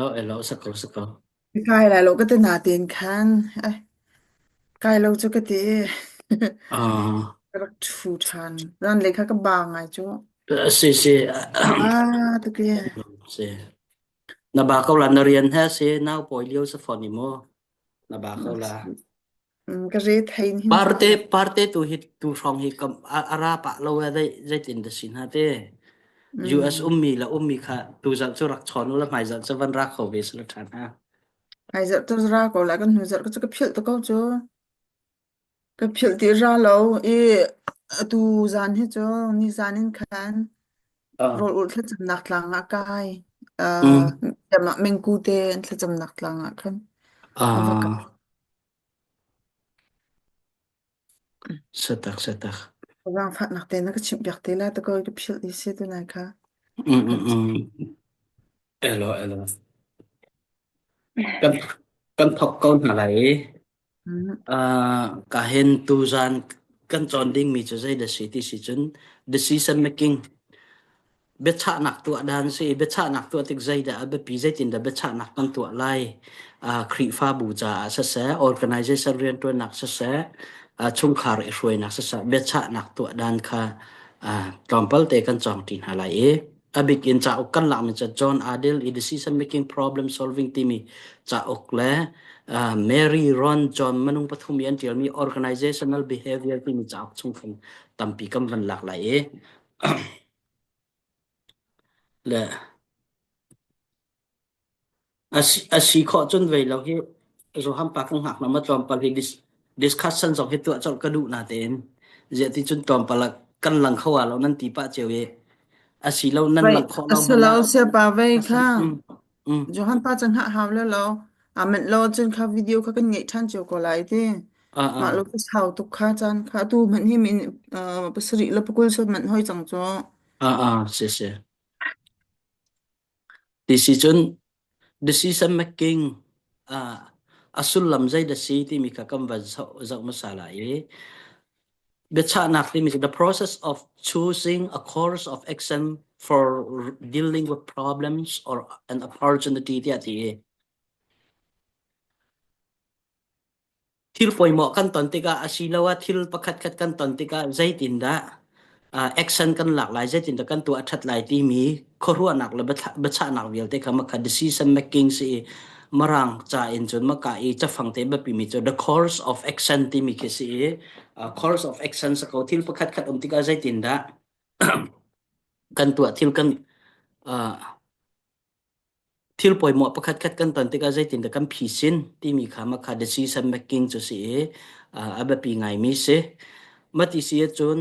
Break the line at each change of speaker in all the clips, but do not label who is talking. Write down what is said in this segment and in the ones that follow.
Elo elo sako sako.
Kai lai lo ka te na ten khan. Ai kai lo chu ka ti.
Ah,
Ka rak ṭhu ṭhan. Zan le kha ka ba ngai cu.
si si
Ah, tu ke.
si. Na ba ko la na rian he si nau pawi lio sa phone ni mo. Na ba ko la.
Ka re thein hin cu.
Parte parte tu hi tu hrong hi kam ara pa lo e dei zeitin da sin ha te. US
Mm.
ummi la ummi kha tu zal chu rak chon u la hmai zal chu van ra kho ve sala than ha.
Hai zarh tu ra ko la kan hnu zarh ka chu ka philh to ko cu. Ka philh ti ra lo i atu zan hi cu ni zan in khan
Ah.
rawl ulh thlacamnak tlang ah kai. Uh,
Mm.
mengku te an thlacamnak tlang ah khan ka va kai.
Ah, satak satak.
Zaangfahnak te na ka chimhpiak te lai ta ko ka philh i si tu nai kha.
Mm
Kan
mm mm. Elo elo. Kan kan thok ko hna lai i
Mm.
uh, ka hen tu zan kan cawn dingmi cu zei dah si ti si cun decision making biachahnak tuah dan si biachahnak tuah tik zeidah a biapi zeitindah biachahnak kan tuah lai uh, Khrihfabu caah siseh organization rianṭuannak siseh uh, chungkhar i hruainak siseh biachahnak tuah dan kha uh, tlawmpal te kan cawng ṭi hna lai i a bik in cauk kan lakmi cu John Adel i decision making problem solving timi cauk le uh, Mary Ron John manung pathum i an ṭialmi organizational behavior timi cauk chung khan tampi kan van lak lai i le a si khawh cun vei lo hi Johan pa kan hngak na ma tlawmpal hi discussion zong hi tuah colh ka duh na tein ziah ti cun tlawmpal ah kan lang kho ah lo nan ti pah cio i a si lo nan
Vậy,
lang khawh lo hmanh
asalo
ah
sia pa vei kha
mm, mm,
Johan pa chang ha hau le lo amen lo cun kha video kha kan ngeih ṭhan cio ko lai ti
ah
mah
ah
lo ka sau tuk kha caan kha tu hmanh hi min pasarih le pakul sat manh hoi cang cu
ah ah si si ti si cun decision making ah a sullam zei dah si timi kha kan van zoh zoh hmasa lai i biachahnak timi cu the process of choosing a course of action for dealing with problems or an opportunity tiah ti i Thil pawimawh kan ton tikah asiloah thil pakhatkhat kan ton tikah zeitindah action kan lak lai, zeitindah kan tuah ṭhat lai timi khuaruahnak le biachahnak vialte kha makha decision making si i Mirang ca in cun maka i cafang te biapimi cu the course of action timi khi si i course of action sa ko thil pakhatkhat um tikah zeitindah kan tuah thil kan Thil pawimawh pakhatkhat kan ton tikah zeitindah kan phisin timi kha makha decision making cu si i a biapi ngaimi si. Mati si ahcun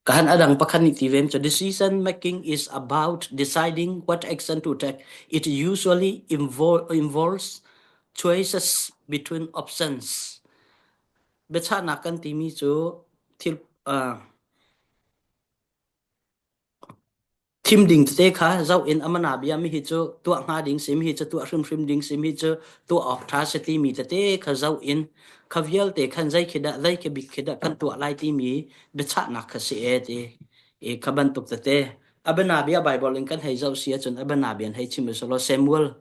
kahan adang pakhat nih ti ve cu decision making is about deciding what action to take. It usually involves choices between options. Biachahnak kan timi cu thil Thim ding tete kha zoh in a mana bia mi hi cu tuah hnga ding si mi hi cu tuah hrimhrim ding si mi cu tuah awk ṭha si timi tete kha zoh in kha vialte khan zei khi dah zei khi bik khi dah kan tuah lai timi biachahnak kha si e ti i kha bantuk tete a bana bia Bible in kan hei zoh si ahcun a bana bia in hei chim usulaw Samuel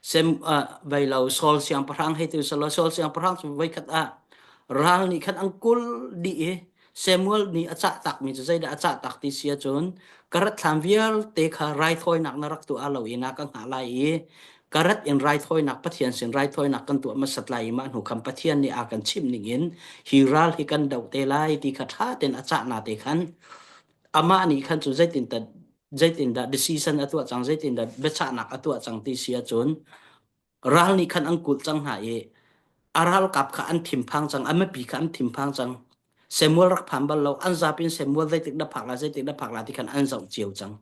Sem uh, vai lo Saul siangpahrang hei ti usulaw Saul siangpahrang cu voikhat ah ral nih khan an kul dih i Samuel nih a cah takmi cu zeidah a cah tak ti si ahcun ka rat thlam vialte kha raithawinak na rak tuah lo i na ka hngah lai i ka rat in raithawinak Pathian sin raithawinak kan tuah hmasat lai i mah hnu khan Pathian nih a kan chimh ning in hi ral hi kan doh te lai ti kha ṭha tein a cah na te khan amah nih khan cu zeitindah zeitindah decision a tuah cang zeitindah biachahnak a tuah cang ti si ahcun ral nih khan an kulh cang hna i a ralkap kha an thinphang cang a mipi kha an thinphang cang Samuel rak phan bal lo an zapi in Samuel zeitik dah phak la zeitik dah phak la ti khan an zoh cio cang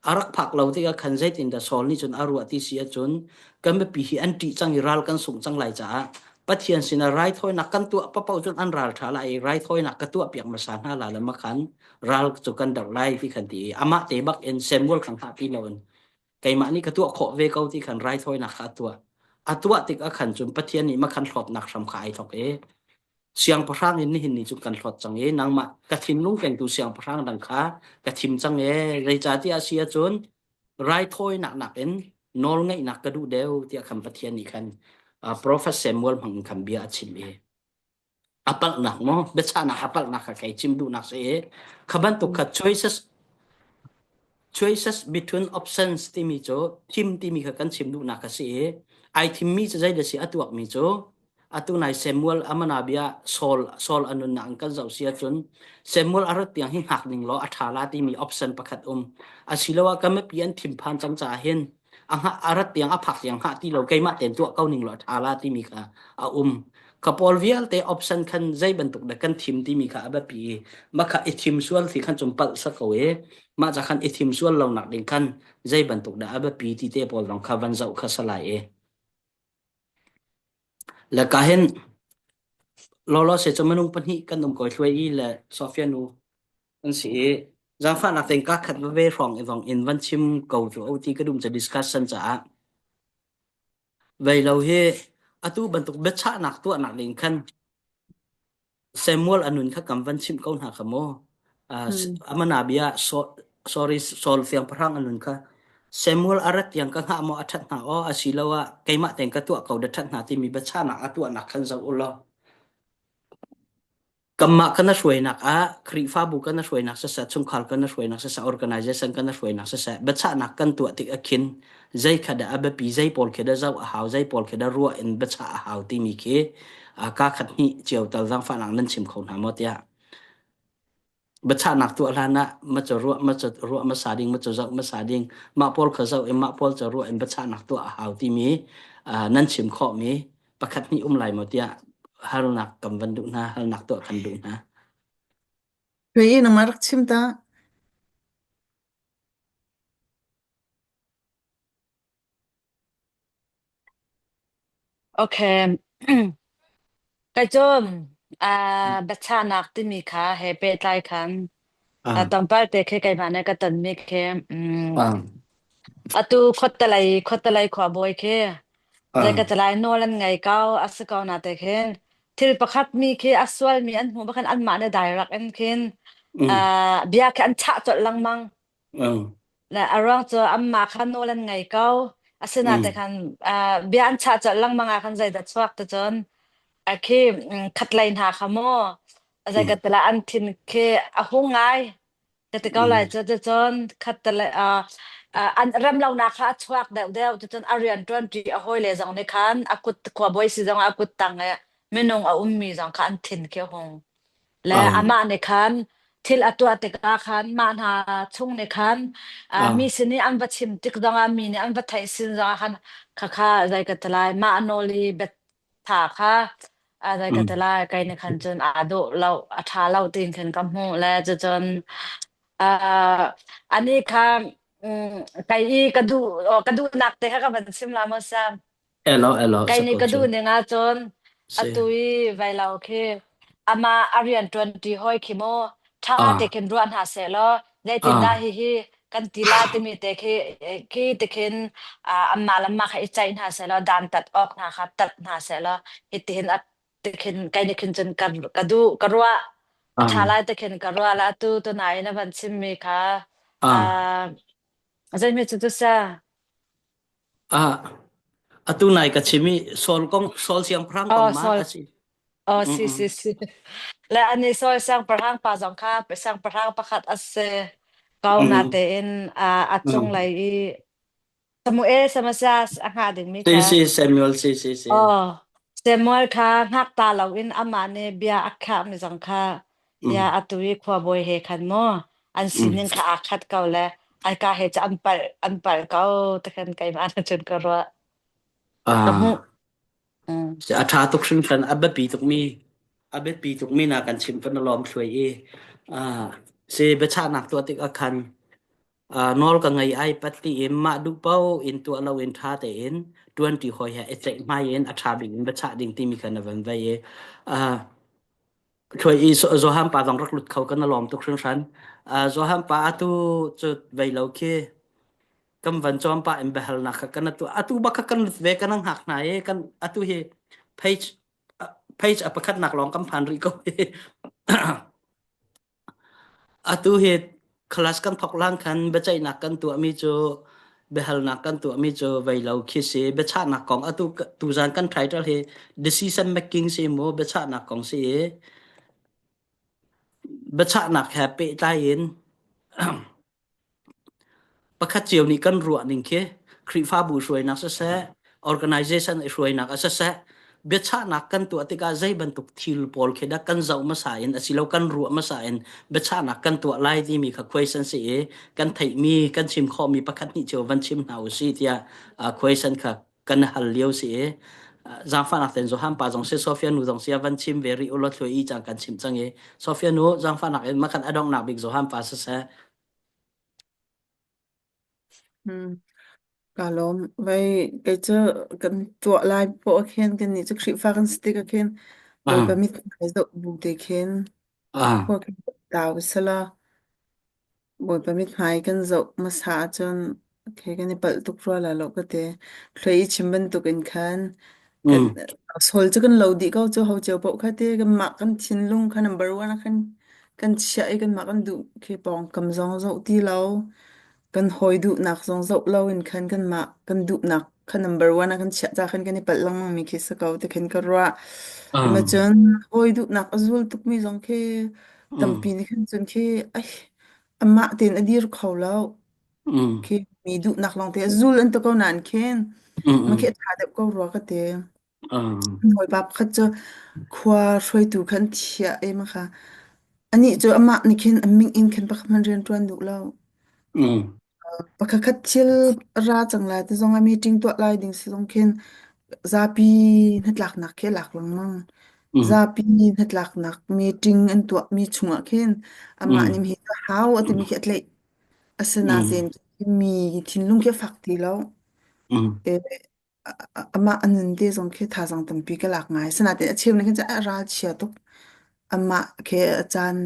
a rak phak lo tikah khan zeitin dah Saul nih cun a ruah ti si ahcun kan mipi hi an ṭih cang i ral kan sungh cang lai caah Pathian sinah raithawinak kan tuah paoh cun an ral ṭha lai i raithawinak ka tuah piak hmasa hna la le makhan ral cu kan doh lai ti khan ti i amah te bak in Samuel kha hngah ti loin keimah nih ka tuah khawh ve ko ti khan raithawinak kha a tuah a tuah tik ah khan cun Pathian nih makhan hlawtnak hram kha ai thawk i. Siangpahrang in nihin ni cu kan hlawt cang i nangmah ka thinlung kengtu siangpahrang dang kha ka thim cang ee. Zeicahtiah a si ahcun raithawinak nakin nawlngeihnak ka duh deuh tiah khan Pathian nih khan profet Samuel hmang in khan bia a chim i a palhnak maw biachahnak a palhnak kha kei chim duhnak si i kha bantuk kha choices choices between options timi cu thim timi kha kan chim duhnak kha si i ai thimmi cu zei da si a tuakmi cu atu nai Samuel amana bia Saul Saul a nunnak in kan zoh si ahcun Samuel a rat tiang hi hngak ning law a ṭha la timi option pakhat um asiloah kan mipi an thinphan cang caah hin a hngah a rat tiang a phak tiang hngah ti lo keimah tein tuah ko ning law a ṭha la timi kha a um kha pawl vialte option khan zei bantuk dah kan thim timi kha a biapi i mah kha i thim sual thi khan cun palh sa ko i mah ca khan i thim sual lo nak ding khan zei bantuk dah a biapi ti te pawl zong kha van zoh kha salai i Le ka hin lawlaw se cu minung pahnih kan um ko hluai i le Sofia nu an si i zaangfahnak tein ka khat veve hrawng i vong in van chim ko cu o ti ka dum ca discussion caah vei lo hi atu bantuk biachahnak tuahnak ding khan Samuel a nun kha kam van chimh ko hna kha mu. Uh,
Hmm.
amana bia so, sorry Saul siangpahrang a nun kha Samuel a rat tiang ka hngah maw a ṭhat hna aw asiloah keimah tein ka tuah ko da ṭhat hna timi biachahnak a tuahnak khan zoh u law kanmah kan hruainak ah Khrihfabu kan hruainak siseh chungkhar kan hruainak siseh organization kan hruainak siseh biachahnak kan tuah tik ah khin zei kha dah a biapi zei pawl khi dah zoh a hau zei pawl khi dah ruah in biachah a hau timi khi kaa khat hnih cio tal zaangfahnak nan chim kho hna maw tiah biachahnak tuah hlan ah ma cu ruah ma cu ruah hmasa ding ma cu zoh hmasa ding mah pawl kha zoh in mah pawl cu ruah in biachahnak tuah a hau timi nan chim khawhmi pakhat hnih um lai maw tiah halnak kan van duh hna halnak tuah kan duh hna.
Hei nangmah rak chim ta.
Okay. Kai cum biachahnak timi kha he pehtlai khan
Ah,
tlawmpal te khi keimah nih ka tonmi khi
ah,
atu khuatelei khuatelei khuabawi khi zei
ah,
ka calai nawl an ngei ko a si ko na te khin thil pakhat mi khi a sualmi an hmuh bakhin anmah nih direct in khin
mm,
bia khi an chah colh lengmang.
mm,
Le a ruang cu anmah kha nawl an ngei ko. Asinain
mm,
khan bia an chah colh lengmang ah khan zeidah chuak ti cun a khi khatlei hna kha maw zei ka
mm,
ti lai an thin khi a hung ngai ka ti ko lai
mm.
cu cun khatlei an rem lonak kha a chuak deuhdeuh cucun a rian ṭuanṭi a hawile zong nih khan a kut khuabawi si zong ah a kut tang i minung a ummi zong kha an thin khi a hung. Le
Ah,
amah nih khan thil a tuah tikah khan mah hna chung nih khan mi
ah,
sin i an va chim tik zongah mi nih an va theih sin zongah khan khakha zei ka ti lai mah nawl i biatha kha zei ka
mm.
ti lai kei nih khan cun aa dawh lo a ṭha lo tiin khan ka hmuh le cucun uh, ani kha kei i ka duh ka duhnak te kha ka van chim la maw Sam?
Elo, elo,
Kei
sa
nih
ko
ka
cu.
duh ning ahcun
Si.
atu i vailo khi amah a rian ṭuanṭi hawi khi mu ṭha te
Ah,
khin ruah hna seh law zeitindah
ah,
hihi kan ti la timi te khi khi te khin anmah le anmah kha i ceih hna seh law dantat awk hna kha tat hna seh law hitihin a tikhin kei nih khin cun ka ka duh ka ruah a ṭha
ah,
lai te khin ka ruah la atu tunai na van chimmi kha
ah.
ah zeimi cu tu sa
Ah, atu nai ka chim i Saul kong Saul siangpahrang kong
oh
ma
sol
a si.
Oh,
Mm
si
mm.
si si. Le ani sawi siangpahrang pa zong kha siangpahrang pakhat a si ko na
Mm
tein a a
mm.
cunglei i Samuel Samasias a hngah dingmi
Si
kha
si Samuel si si si.
oh Samuel kha ngak ta loin amah nih bia a khahmi zong kha ya
Mm
atu i khuabawi he khan mu an
mm.
sining kha aa khat ko le ai ka he cu an palh an palh ko ti khan keimah na cun ka ruah ka hmuh
Ah,
Mm.
si a ṭha tuk hringhran a biapi tukmi a biapi tukmi na kan chim kan lawm thluai i ah si biachahnak tuah tik ah khan nawl ka ngei ai pat tiin mah duh paoh in tuah loin ṭha tein ṭuanṭi hawi he i ceihmai in a ṭha bik in biachah ding timi kha na van vei i Thuai i Johan pa zong rak lut kho kan lawm tuk hringhran. Johan pa atu cu vei lo khi kan van cawm pa in biahalnak kha kan atu atu bak kha kan lut ve kan hngak hna i kan atu hi page. Page a pakhatnak lawng kan phan rih ko. Atu hi class kan thawk lang khan biaceihnak kan tuahmi cu biahalnak kan tuahmi cu vei lo khi si biachahnak kong atu tuzan kan title hi decision making si mu biachahnak kong si i biachahnak he pehtlai in Pakhat cio nih kan ruah ning khi Khrihfabu hruainak siseh, organization i hruainak ah siseh, biachahnak kan tuah tikah zei bantuk thil pawl khi dah kan zoh hmasa in asilo kan ruah hmasa in biachahnak kan tuah lai timi kha question si i kan theihmi kan chim khawhmi pakhat hnih cio van chim hna usih tiah question kha kan hal lio si i zaangfahnak ten Johan pa zong si Sofia nu zong si van chim ve rih ulaw thluai i cang kan chim cang i Sofia nu zaangfahnak in makhan adonghnak bik Johan pa siseh
Hmm. Ka lawm. Vei kei cu kan tuah lai poah ah khin kannih cu Khrihfa kan si tik ah khin Bawipa
ah
mithmai zoh bu te khin
ah
khua kan tau sala Bawipa mithmai kan zoh hmasa ahcun okay, kan i palh tuk rua lai lo ka ti. Thluai i chim bantuk in khan kan
mm
sol cu kan lo dih ko cu ho cio paoh kha ti kanmah kan thinlung kha number one ah khan kan chiah i kanmah kan duh khi pawngkam zong zoh ti lo. Kan hawi duhnak zong zoh loin khan kanmah kan duhnak kha number one ah kan chiah ca khan kan i palh lengmang mi khi si ko ti khin ka ruah.
ah
Cun hawi duhnak a zul tukmi zong khi
mm
tampi nih khan cun khi ai amah tein a dir kho lo.
mm
Khi mi duhnak lawng te a zul an ti ko nain khin
mm
mah
mm
khi a ṭha deuh ko rua ka ti.
ah
An hawipa pakhat cu khua hruaitu khan thiah i mah kha anih cu amah nih khin a ming in khin pakhat hmanh rian ṭuan duh lo.
mm
Pakhatkhat thil a ra cang lai ti zong ah meeting tuah lai ding si zong khin zapi hnatlaknak khi a lak lengmang.
mm
Zapi hnatlaknak meeting an tuahmi chungah khin amah
mm
nih hi cu hau a timi khi a tlaih.
mm
Asinain mi thinlung khi a fak ti lo.
mm
Eh, Amah a nun te zong khi thazaang tampi ka lak ngai. Asinain a cheu nih khin cun a ralchia tuk. Amah khi a caan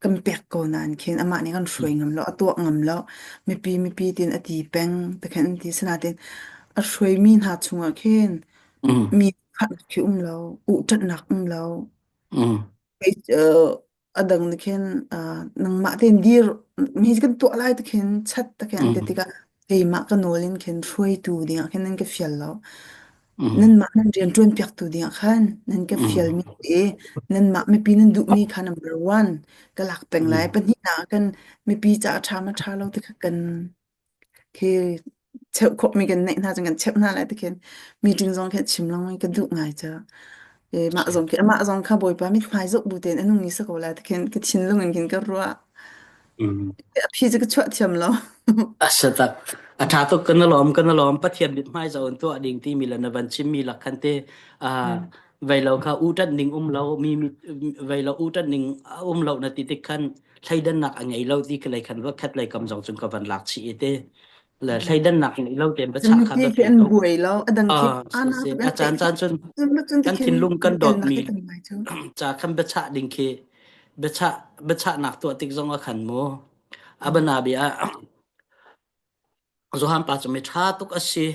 kan pek ko nain khin amah nih kan hruai ngam lo, a tuah ngam lo. Mipi mipi tiin a ti peng ti khin an ti. Asinain a hruaimi hna chungah khin
mm
mi khat khi um lo, uhṭanhnak um lo.
mm
Kei, a dang nih khin nangmah tein dir mi kan tuah lai ti khin chat te khin an ti
mm
tikah keimah ka nawl in khin hruaitu dingah khin nan ka fial lo.
mm
Nanmah nan rian ṭuan piaktu dingah khan nan ka
mm
fialmi i nanmah mipi nan duhmi kha number one ka lak peng lai.
mm
Pahnihnak ah kan mipi caah a ṭha ma ṭha lo ti kha kan khi cheuh khawhmi kan neih hna cun kan cheuh hna lai ti khin meeting zong khi chim lengmang ka duh ngai cu. E, mah zong khi amah zong kha Bawipa mithmai zoh bu tein a nung ni si ko lai ti khin ka thinlung in khin ka ruah.
Mm.
A phi cu ka chuah thiam lo.
Asatak a ṭha tuk kan lawm kan lawm Pathian mithmai zoh in tuah ding timi le na van chimmi lak khan te vei lo kha u ṭanh ning um lo mi vei lo u ṭanh ning um lo na ti tik khan thleidannak a ngei lo ti ka lei khan va khat lei kam zong cung ka van lak chih i te le thleidannak ngei lo tein va chah kha
Mipi
va
khi
pi
an
ko
buai lo a dang khi
ah
ana
si
tuk
a
an
caan
tlaih
caan cun
cun cun ti
kan
khin
thinlung kan
elnak
dawtmi
hi tam ngai cu.
ca khan biachah ding khi biachah biachahnak tuah tik zong ah khan mu abana bia Johan pa cu mi ṭha tuk a si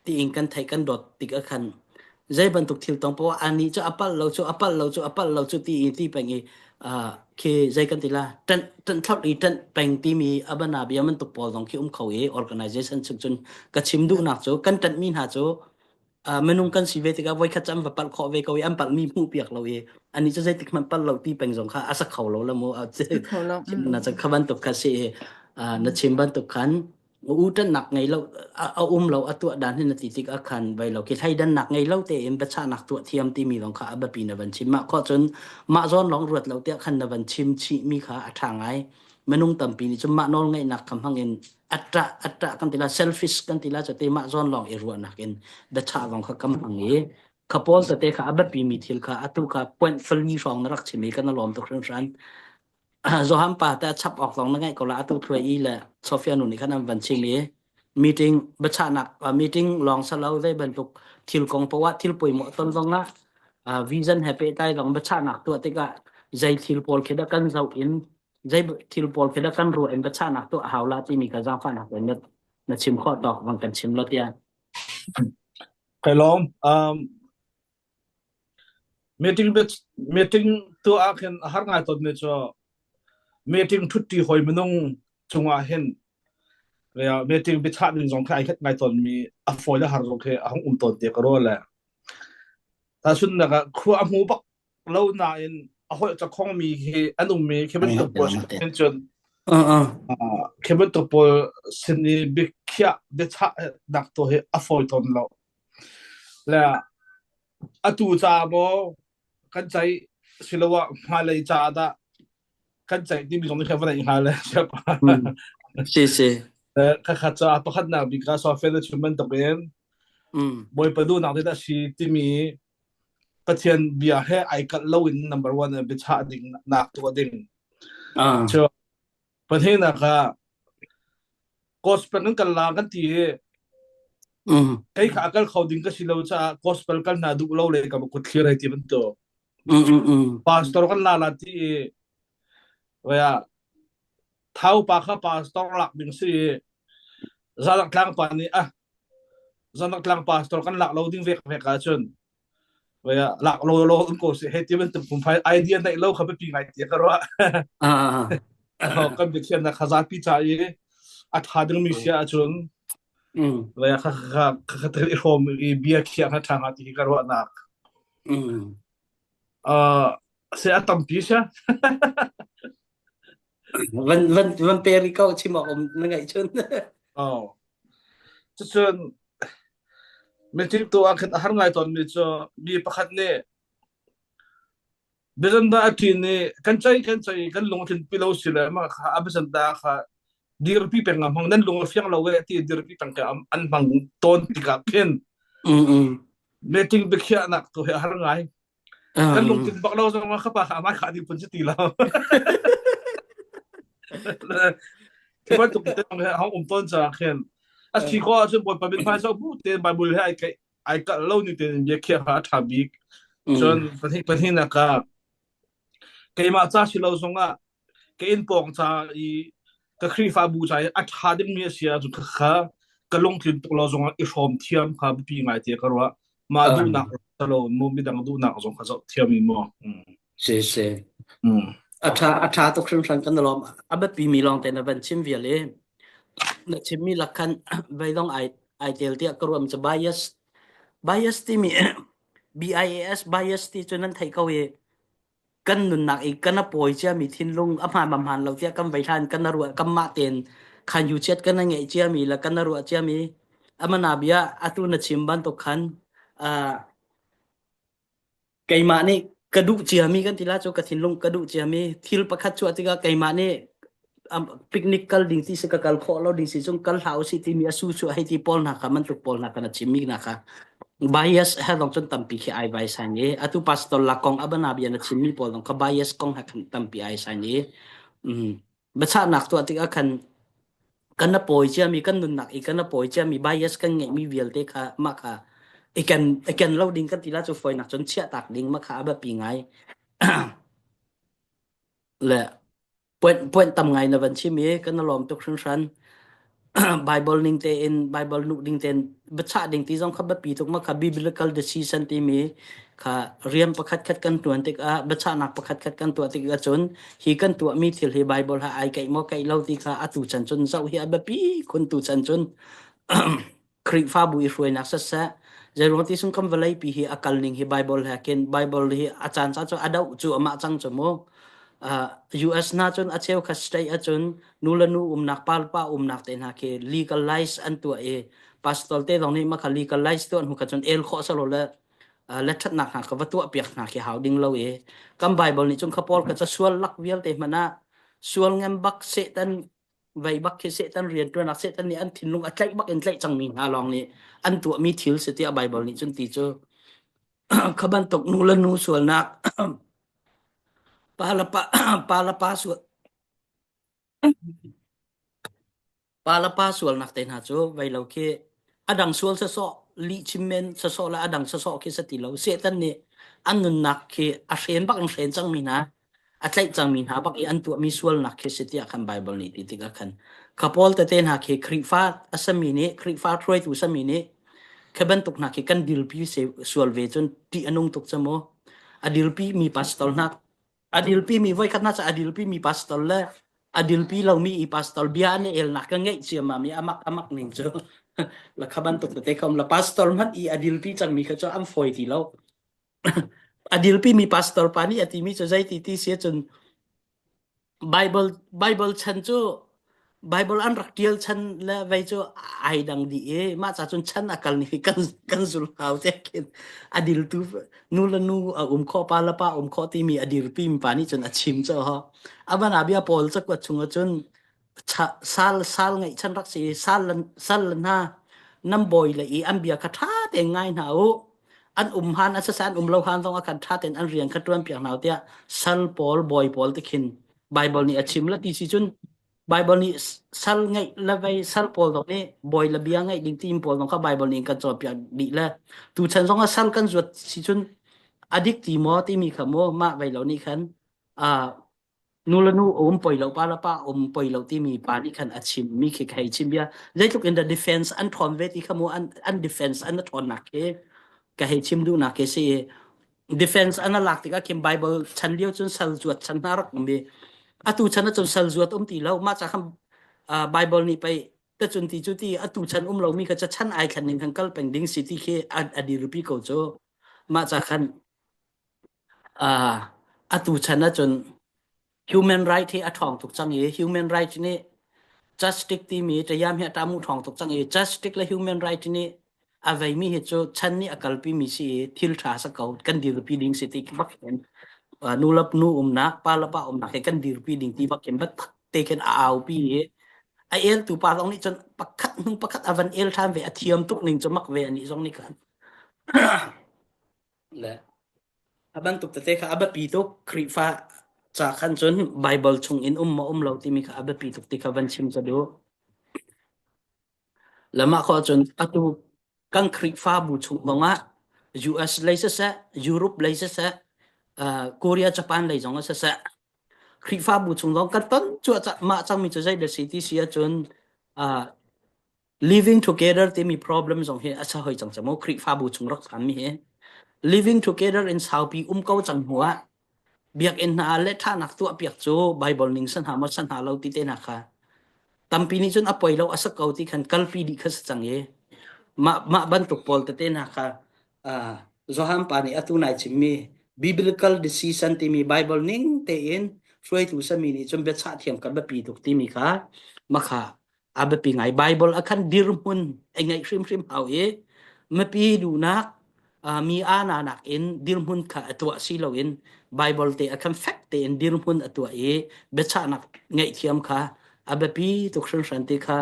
tiin kan theih kan dawt tik ah khan zei bantuk thil tong poah anih cu a palh lo cu a palh lo cu a palh lo cu ti i ti peng i uh, khi zei kan ti la ṭanh ṭanh thlauh i ṭanh peng timi abana bia bantuk pawl zong khi um kho i organization chung cun ka chim duhnak cu kan ṭanhmi hna cu uh, minung kan si ve tikah voikhat cu an va palh khawh ve ko i an palhmi hmuh piak lo i ani cu zeitik hmanh palh lo ti peng zong kha a sa kho lo la mu
Sa kho lo.
na chan kha bantuk kha si uh, na chim bantuk khan u tannak ngei lo a um lo a tuah dan hi na ti tik a khan vai lo khi thleidannak ngei lo te in biachahnak tuah thiam timi zong kha a biapi na van chim mah kho cun mah zawn lawng ruat lo tiah khan na van chim chih mi kha a ṭha ngai minung tampi nih cun mah nawl ngeihnak kha hmang in atta atta kan ti la selfish kan ti la cu mah zawn lawng i ruahnak in biachah zong kha kam hmang i kha pawl tete kha a biapi mi thil kha atu kha point falmi hrawng na rak chim i kan lawm tuk hringhran Johan pa te chap awk zong na ngaih ko la atu thluai i le Sofia nu nih khan an van chim i meeting biachahnak meeting lawng salo zei bantuk thil kong poah thil poimawh ton zong ah vision he pehtlai zong biachahnak tuah tikah zei thil pawl khi dah kan zoh in zei thil pawl khi dah kan ruah in biachahnak tuah hau la timi kha zaangfahnak in na chim khawh tawk bang kan chim lo tiah.
Kai lawm. Um, Meeting meeting tuah ah khin a har ngai tawnmi cu meeting ṭhutti hawi minung cungah hin meeting biachah ding zong khi ai khat ngai tawnmi a fawi le har zong khi a hung um tawn te ka ruah le tahchunhnak ah khua a hmu bak lo nain a holh cakhongmi khi an ummi khi bantuk pawl sin cun khi bantuk pawl sin i biakhiah biachah nak tu hi a fawi tawn lo. Le atu ca maw kan ceih siloah hmailei ca dah kan ceih timi zong nih van i hngal le
Si si.
Khakhat ca pakhatnak bik ah software na chim bantuk in Bawipa duhnak te dah si timi Pathian bia he ai kalh lo in number one biachah ding nak tuah ding. Cu pahnihnak ah gospel kan kal la kan ti i kei kha a kal kho ding ka si lo caah gospel kal hna duh lo le ka kut thlir hei ti bantuk. Pastor kan la la ti i vaya thau pa kha pastor lak ding si i zalak tlang pa nih ah zalak tlang pastor kan lak lo ding vek vek ahcun vaya lak lo lo um ko si hei ti bantuk phungphai idea neih lo kha biapi ngai ti ka ruah. Kan biakhian na kha zapi ca i a tha dingmi sia ahcun vaya kha kha kha kha i hrawm i bia khiah kha tha nga ti hi ka ruahnak. Se a tampi sia.
Van van van peri ko chim awk um na ngaih chun.
Oh. Cucun meeting tu ah khin a har ngai tawnmi cu mi pakhat nih biazanda a ṭin i kan ceih kan ceih kan lung a tlinpi lo si le mah kha a biazanda kha dirpi peng a hmang nan lung a fiang lo e ti dirpi peng ke an hmang tawn tikah khin meeting biakhiahnak tu hi a har ngai. Kan lungthin bak lo zong ah kha pa kha amai kha ding phun si ti lo. Khi bantuk te he hong um tawn caah khin a si ko ahcun Bawipa min hmai zoh bu tein Bible he ai keih ai kalh lo ni tein bia khiah kha a ṭha bik. Cun pahnihnak ah keimah ca si lo zongah ka inn pawng ca i ka Khrihfabu ca i a ṭha dingmi a si ahcun kha ka lungtlin tuk lo zongah i hrawm thiam kha biapi ngai te ka ruah. Mah duhnak lo mu midang duhnak zong kha zoh thiam i mu.
Si si. A ṭha a ṭha tuk hringhran kan lawm. A biapi mi lawng te na van chim vial i na chimmi lak khan veidong ai ai tel tiah ka ruam cu bias bias timi BIAS bias ti cu nan theih ko i kan nunnak i kan a pawi ciami thinlung a hmaan ma hmaan lo tiah kan vei hlan kan ruah kan mah tein khan yu chiat kan ngeih ciami le kan ruah ciami amana bia atu na chim bantuk khan keimah nih ka duh ciami kan ti la cu ka thinlung ka duh ciami thil pakhat chuah tikah keimah nih picnic kal ding ti si ka kal khawh lo ding si cung kal hlah usih timi a su chu hei ti pawl hna kha man tluk pawl hna kan a chimmi hna kha bias he dong cun tampi khi ai vai san i atu pastor la kong abana bia na chimmi pawl dong kha bias kong ha khan tampi ai san i biachahnak tuah tikah khan kan na pawi ciami kan nunnak i kan na pawi ciami bias kan ngeihmi vialte kha mah kha iken iken lo ding kan ti la cu fawinak cun chiah tak ding mah kha a biapi ngai le Point point tam ngai na van chim i kan i lawm tuk hringhran. Bible ning tein Bible nuh ding tein biachah ding ti zong kha biapi tuk ma kha biblical decision timi kha rian pakhat khat kan tuan tikah biachahnak pakhat khat kan tuah tikah cun hi kan tuahmi thil hi Bible ha ai keih maw keih lo ti kha atu chan cun zoh hi a biapi khun tu chan cun Khrihfabu i hruainak siseh zeiruang ti sung kan vawleipi hi a kal ning hi Bible he khin Bible hi a caan caan cu a doh cu amah cang cu mu uh, US na cun a cheukhat state ahcun nu le nu umnak pa le pa umnak te hna khi legalize an tuah i pastor te zong nih makha legalize tuah hnu kha cun el khawh salo le le thatnak hna ka va tuah piak hna khi hau ding lo i kan Bible nih cun kha paul ka ca sual lak vialte hmanh ah sual ngem bak Satan vei bak khi Satan rianṭuannak Satan nih an thinlung a tlaih bak in tlaih cangmi hna lawng nih an tuahmi thil si tiah Baibal nih cun ti cu kha bantuk nu le nu sualnak pa le pa pa le pa sual pa le pa sualnak te hna cu vei lo khi a dang sual sasawh lih chim men sasawh le a dang sasawh khi sa ti lo Satan nih an nunnak khi a hren bak in hren cangmi hna a tlaih cangmi hna bak i an tuahmi sualnak khi si tiah khan Baibal nih ti tikah khan kha Paul tete hna khi Khrihfa a sami nih Khrihfa hruaitu sami nih khi bantuk hna khi kan dirpi sual ve cun ṭih a nung tuk cu mu. A dirpi mi pastor hna a dirpi mi voikhat na a dirpi mi pastor le a dirpi lomi i pastor bia an i elnak ka ngeih ciammam i amak amak ning cu la kha bantuk tete kha um la pastor hmanh i a dirpi cangmi kha cu an fawi ti lo. A dirpi mi pastor pa nih a timi cu zei ti ti si ahcun Bible Bible chan cu Bible an rak ṭial chan le vei cu ai dang dih i mah ca cun chan a kal ni hi kan kan zul hau te khin a diltu nu le nu a um khawh pa le pa um khawh timi a dirpi mi pa nih cun a chim cu ho aban a bia pawl cakuat chung ahcun sal sal ngeih chan rak si sal sal hna nan bawi le i an bia kha ṭha tein ngai hna u an um han a sasa an um lo han zong a khan ṭha tein an rian kha ṭuan piak hna u tiah sal pawl bawi pawl te khin Bible nih a chim la ti si cun Bible nih sal ngeih le vei sal pawl zong nih bawi le bia ngeih ding tim pawl zong kha Bible nih kan cawnpiak dih le tuchan zong ah sal kan zuat si cun a dik ti maw timi kha maw mah vei lo nih khan nu le nu um poi lo pa le pa um poi lo timi pa nih khan a chim mi khi hei chim bia zeitluk in the defense an ṭhawn ve ti kha mu an an defense an ṭhawnnak khi ka hei chim duhnak khi si defense an lak tikah khin Bible chan lio cun sal zuat chan hna rak um i atu chan ahcun sal zuat um ti lo mah ca khan Bible nih pei ta cun ti cu ti atu chan um lomi kha ca chan ai thlen ning khan kal peng ding si ti khi a dirpi ko cu mah ca khan Uh, atu chan ahcun human right hi a ṭhawng tuk cang i human right nih justice timi ṭayam hi a ṭamu ṭhawng tuk cang i justice le human right nih a veimi hi cu chan nih a kalpi mi si i thil ṭha sa ko kan dirpi ding si ti bak hin nu le nu umnak pa le pa umnak hi kan dirpi ding ti bak hin biatak te khin a aupi i a eltu pa zong nih cun pakhat hnu pakhat a van el ṭhan ve a thiam tuk ning cu mak ve anih zong nih khan Le a bantuk tete kha a biapi tuk. Khrihfa ca khan cun Baibal chung in um maw um lo timi kha a biapi tuk ti kha van chim ka duh. Le mah khawh cun atu kan Khrihfabu chung zongah US lei siseh, Europe lei siseh, uh, Korea, Japan lei zong ah siseh, Khrihfabu chung zong kan ton cuah mah cangmi cu zei dah si ti si ahcun uh, Living together timi problem zong hi a sa hoi cang mu Khrihfabu chung rak phan mi hi living together in saupi um ko cang hnu ah biakinn hna le ṭhanak tuah piak cu Bible ning san ha maw san ha lo ti te na kha tampi nih cun a poi lo a sa ko ti khan kalpi dih kha sa cang i mah mah bantuk pawl tete na kha uh, Johan pa nih atu nai chimmi biblical decision timi Bible ning tein hruaitu sami nih cun biachah thiam kan biapi tuk timi kha makha a biapi ngai Bible a khan dirhmun a ngeih hrimhrim hau i mipi duhnak mi ana nak in dirhmun kha a tuah si loin Bible te a khan fek tein dirhmun a tuah i biachahnak ngaihthiam kha a biapi tuk hringhran ti kha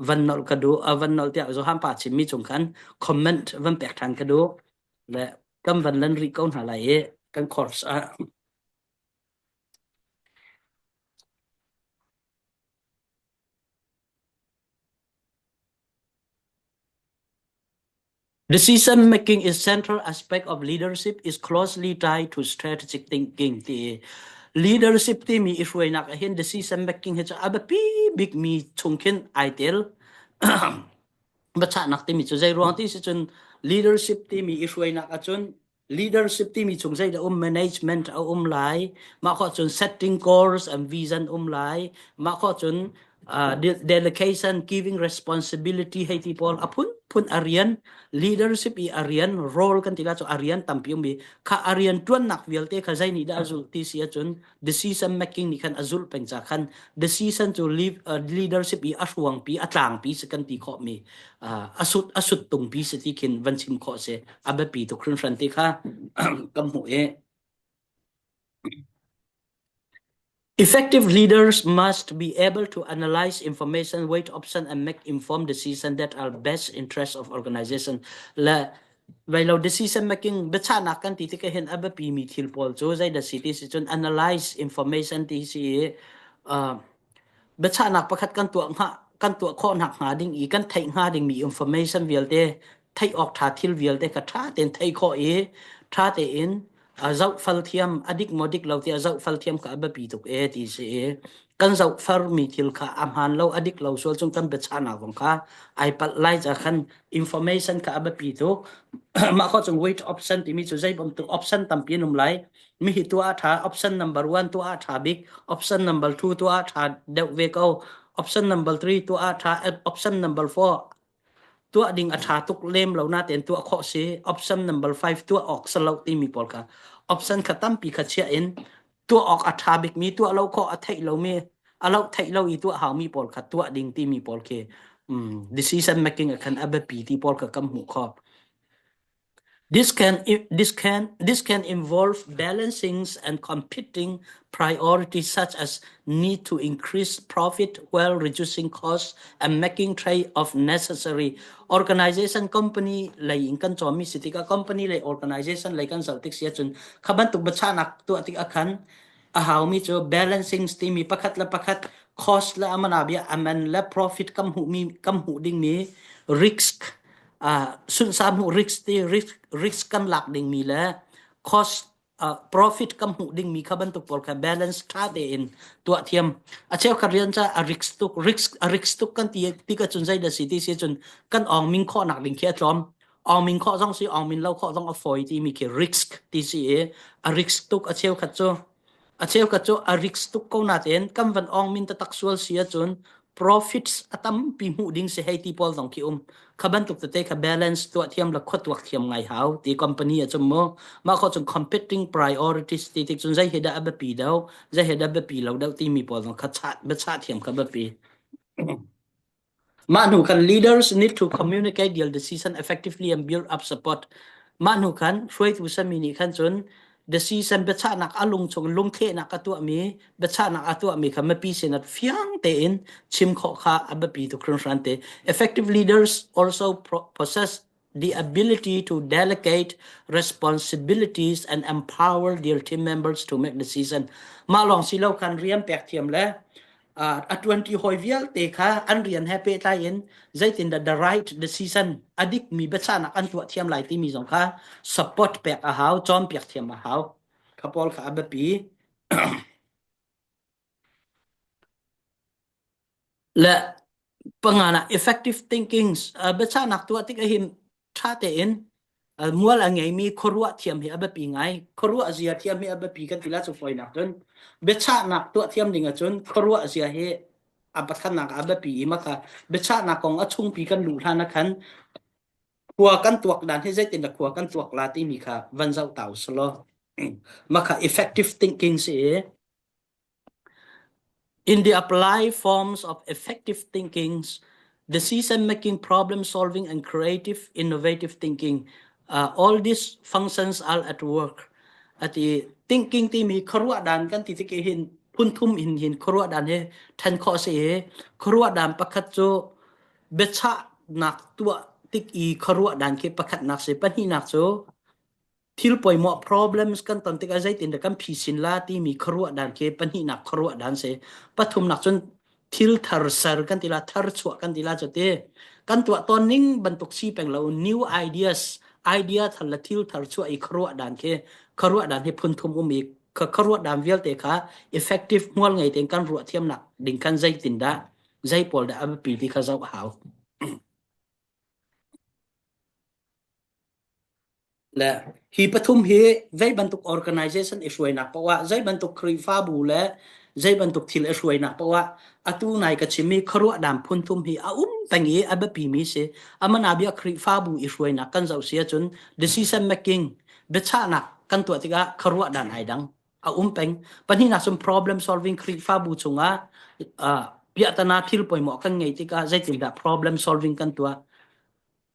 van nolh ka duh a van nolh tiah Johan pa chimmi chung khan comment van pek ṭhan ka duh le kan van lan rih ko hna lai i kan course ah Decision making is central aspect of leadership is closely tied to strategic thinking ti leadership timi i hruainak ah hin decision making hi cu a biapi bikmi chung khin ai tel. Biachahnak timi cu zei ruang ti si cun leadership timi i hruainak ahcun leadership timi chung zeidah um management a um lai mah khawh cun setting goals and vision um lai mah khawh cun uh, delegation giving responsibility hei ti pawl a phun phun a rian leadership i a rian role kan ti la cu a rian tampi um i kha a rian tuannak vialte kha zei nih dah a zulh ti si ahcun decision making nih khan a zulh peng ca khan decision cu leadership i a hruangpi a tlangpi si kan ti khawh mi uh, a sut a sut tungpi si ti khin van chim khawh si a biapi tuk hringhran ti kha kan hmuh i Effective leaders must be able to analyze information, weigh options, and make informed decisions that are best interest of organization. Le lo decision making biachahnak kan ti tikah hin a biapi mi thil pawl cu zeidah si ti si cun analyze information ti si i uh, biachahnak pakhat kan tuah hnga kan tuah khawh nak hnga ding i kan theih hnga ding mi information vialte theih awk ṭha thil vialte kha ṭha tein theih khawh i ṭha tein zohfal thiam a dik maw dik lo tiah zohfal thiam kha a biapi tuk e ti si i. Kan zohfarmi thil kha a hmaan lo, a dik lo sual cung kan biachahnak zong kha ai palh lai ca khan information kha a biapi tuk. Mah khawh cung wait option timi cu zei bantuk option tampi an um lai. Mi hi tuah a ṭha, option number one tuah a ṭha bik, option number two tuah a ṭha deuh ve ko, option number three tuah a ṭha, option number four tuah ding a ṭha tuk lem lo natein tuah khawh si option number 5 tuah awk si lo timi pawl kha option kha tampi kha chiah in tuah awk a ṭha bikmi tuah lo khawh a theih lomi a lo theih lo i tuah haumi pawl kha tuah ding timi pawl khi um, decision making a khan a biapi ti pawl kha kan hmuh khawh. This can, this can, this can involve balancing and competing priorities such as need to increase profit while reducing costs and making trade-off necessary. Organization company lei in kan cawmi si tikah company lei organization lei kan zoh tik si ahcun kha bantuk biachahnak tuah tik ahkhan a haumi cu balancing timi pakhat le pakhat cost le amana bia aman le profit kam hmuhmi kam hmuh dingmi risk sunhsa hmuh risk ti risk risk kan lak dingmi le cost profit kan hmuh dingmi kha bantuk pawl kha balance tha tein tuah thiam a cheukhat rian ca a risk tuk risk a risk tuk kan ti ti ka cun zei da si ti si cun kan ong ming khawh nak ding khi a tlawm ong ming khawh zong si ong min lo khawh zong a fawi ti mi khi risk ti si i a risk tuk a cheukhat cu A cheukhat cu a risk tuk ko natein kan van ong min taktak sual si ahcun profits a tampi hmuh ding si hei ti pawl zong khi um. Kha bantuk tete kha balance tuah thiam le khua tuak thiam ngai hau ti company ah cun mu. Mah khawh cun competing priorities ti tik cun zei hi dah a biapi deuh, zei hi dah biapi lo deuh timi pawl zong kha chah biachah thiam kha biapi. Mah hnu khan leaders need to communicate their decision effectively and build up support. Mah hnu khan hruaitu sami nih khan cun decision biachahnak a lung chung lungthlehnak a tuahmi biachahnak a tuahmi kha mipi sinah fiang tein chim khawh kha a biapi tuk hringhran te. Effective leaders also possess the ability to delegate responsibilities and empower their team members to make decision. Mah lawng si lo khan rian pek thiam le a tuanti hawi vialte kha an rian he pehtlai in zeitindah the right decision a dikmi biachahnak an tuah thiam lai timi zong kha support pek a hau, cawnpiak thiam a hau. Kha pawl kha a biapi. Le pangana effective thinking biachahnak tuah tik ahhin ṭha tein mual a ngeimi khuaruah thiam hi a biapi ngai. Khuaruah zia thiam hi a biapi kan ti la cu fawinak cun biachahnak tuah thiam ding ahcun khuaruah zia hi a pathannak a biapi i maka biachahnak kong a chungpi kan luh hlan ah khan khua kan tuak dan hi zeitin dah khua kan tuak la timi kha van zoh ta usulaw maka effective thinking si i In the applied forms of effective thinking, decision-making, problem-solving, and creative, innovative thinking, all these functions are at work. Ati thinking timi khuaruah dan kan ti tik hin phunthum in hin khuaruah dan hi then khawh si i khuaruah dan pakhat cu biachahnak tuah tik i khuaruah dan khi pakhatnak si pahnihnak cu Thil poimawh problems kan ton tikah zeitindah kan phisin la timi khuaruah dan khi pahnihnak khuaruah dan si. Pathumnak cun thil thar ser kan ti la, thar chuah kan ti la cu ti. Kan tuah tawn ning bantuk si peng lo new ideas, idea thar le thil thar chuah i khuaruah dan khi khuaruah dan hi phun thum um i khuaruah dan vialte kha effective hmual ngei tein kan ruah thiamnak ding khan zeitindah zei pawl dah a biapi ti kha zoh a hau. Le hi pathum hi zei bantuk organization i hruainak paoh ah, zei bantuk Khrihfabu le zei bantuk thil i hruainak paoh ah atu nai ka chimmi khuaruahdam phun thum hi a um peng i a biapimi si. Amana bia Khrihfabu i hruainak kan zoh si ahcun decision making biachahnak kan tuah tikah khuaruahdan ai dang a um peng. Pahnihnak cun problem solving Khrihfabu chungah uh, piahtana thil poimawh kan ngei tikah zeitindah problem solving kan tuah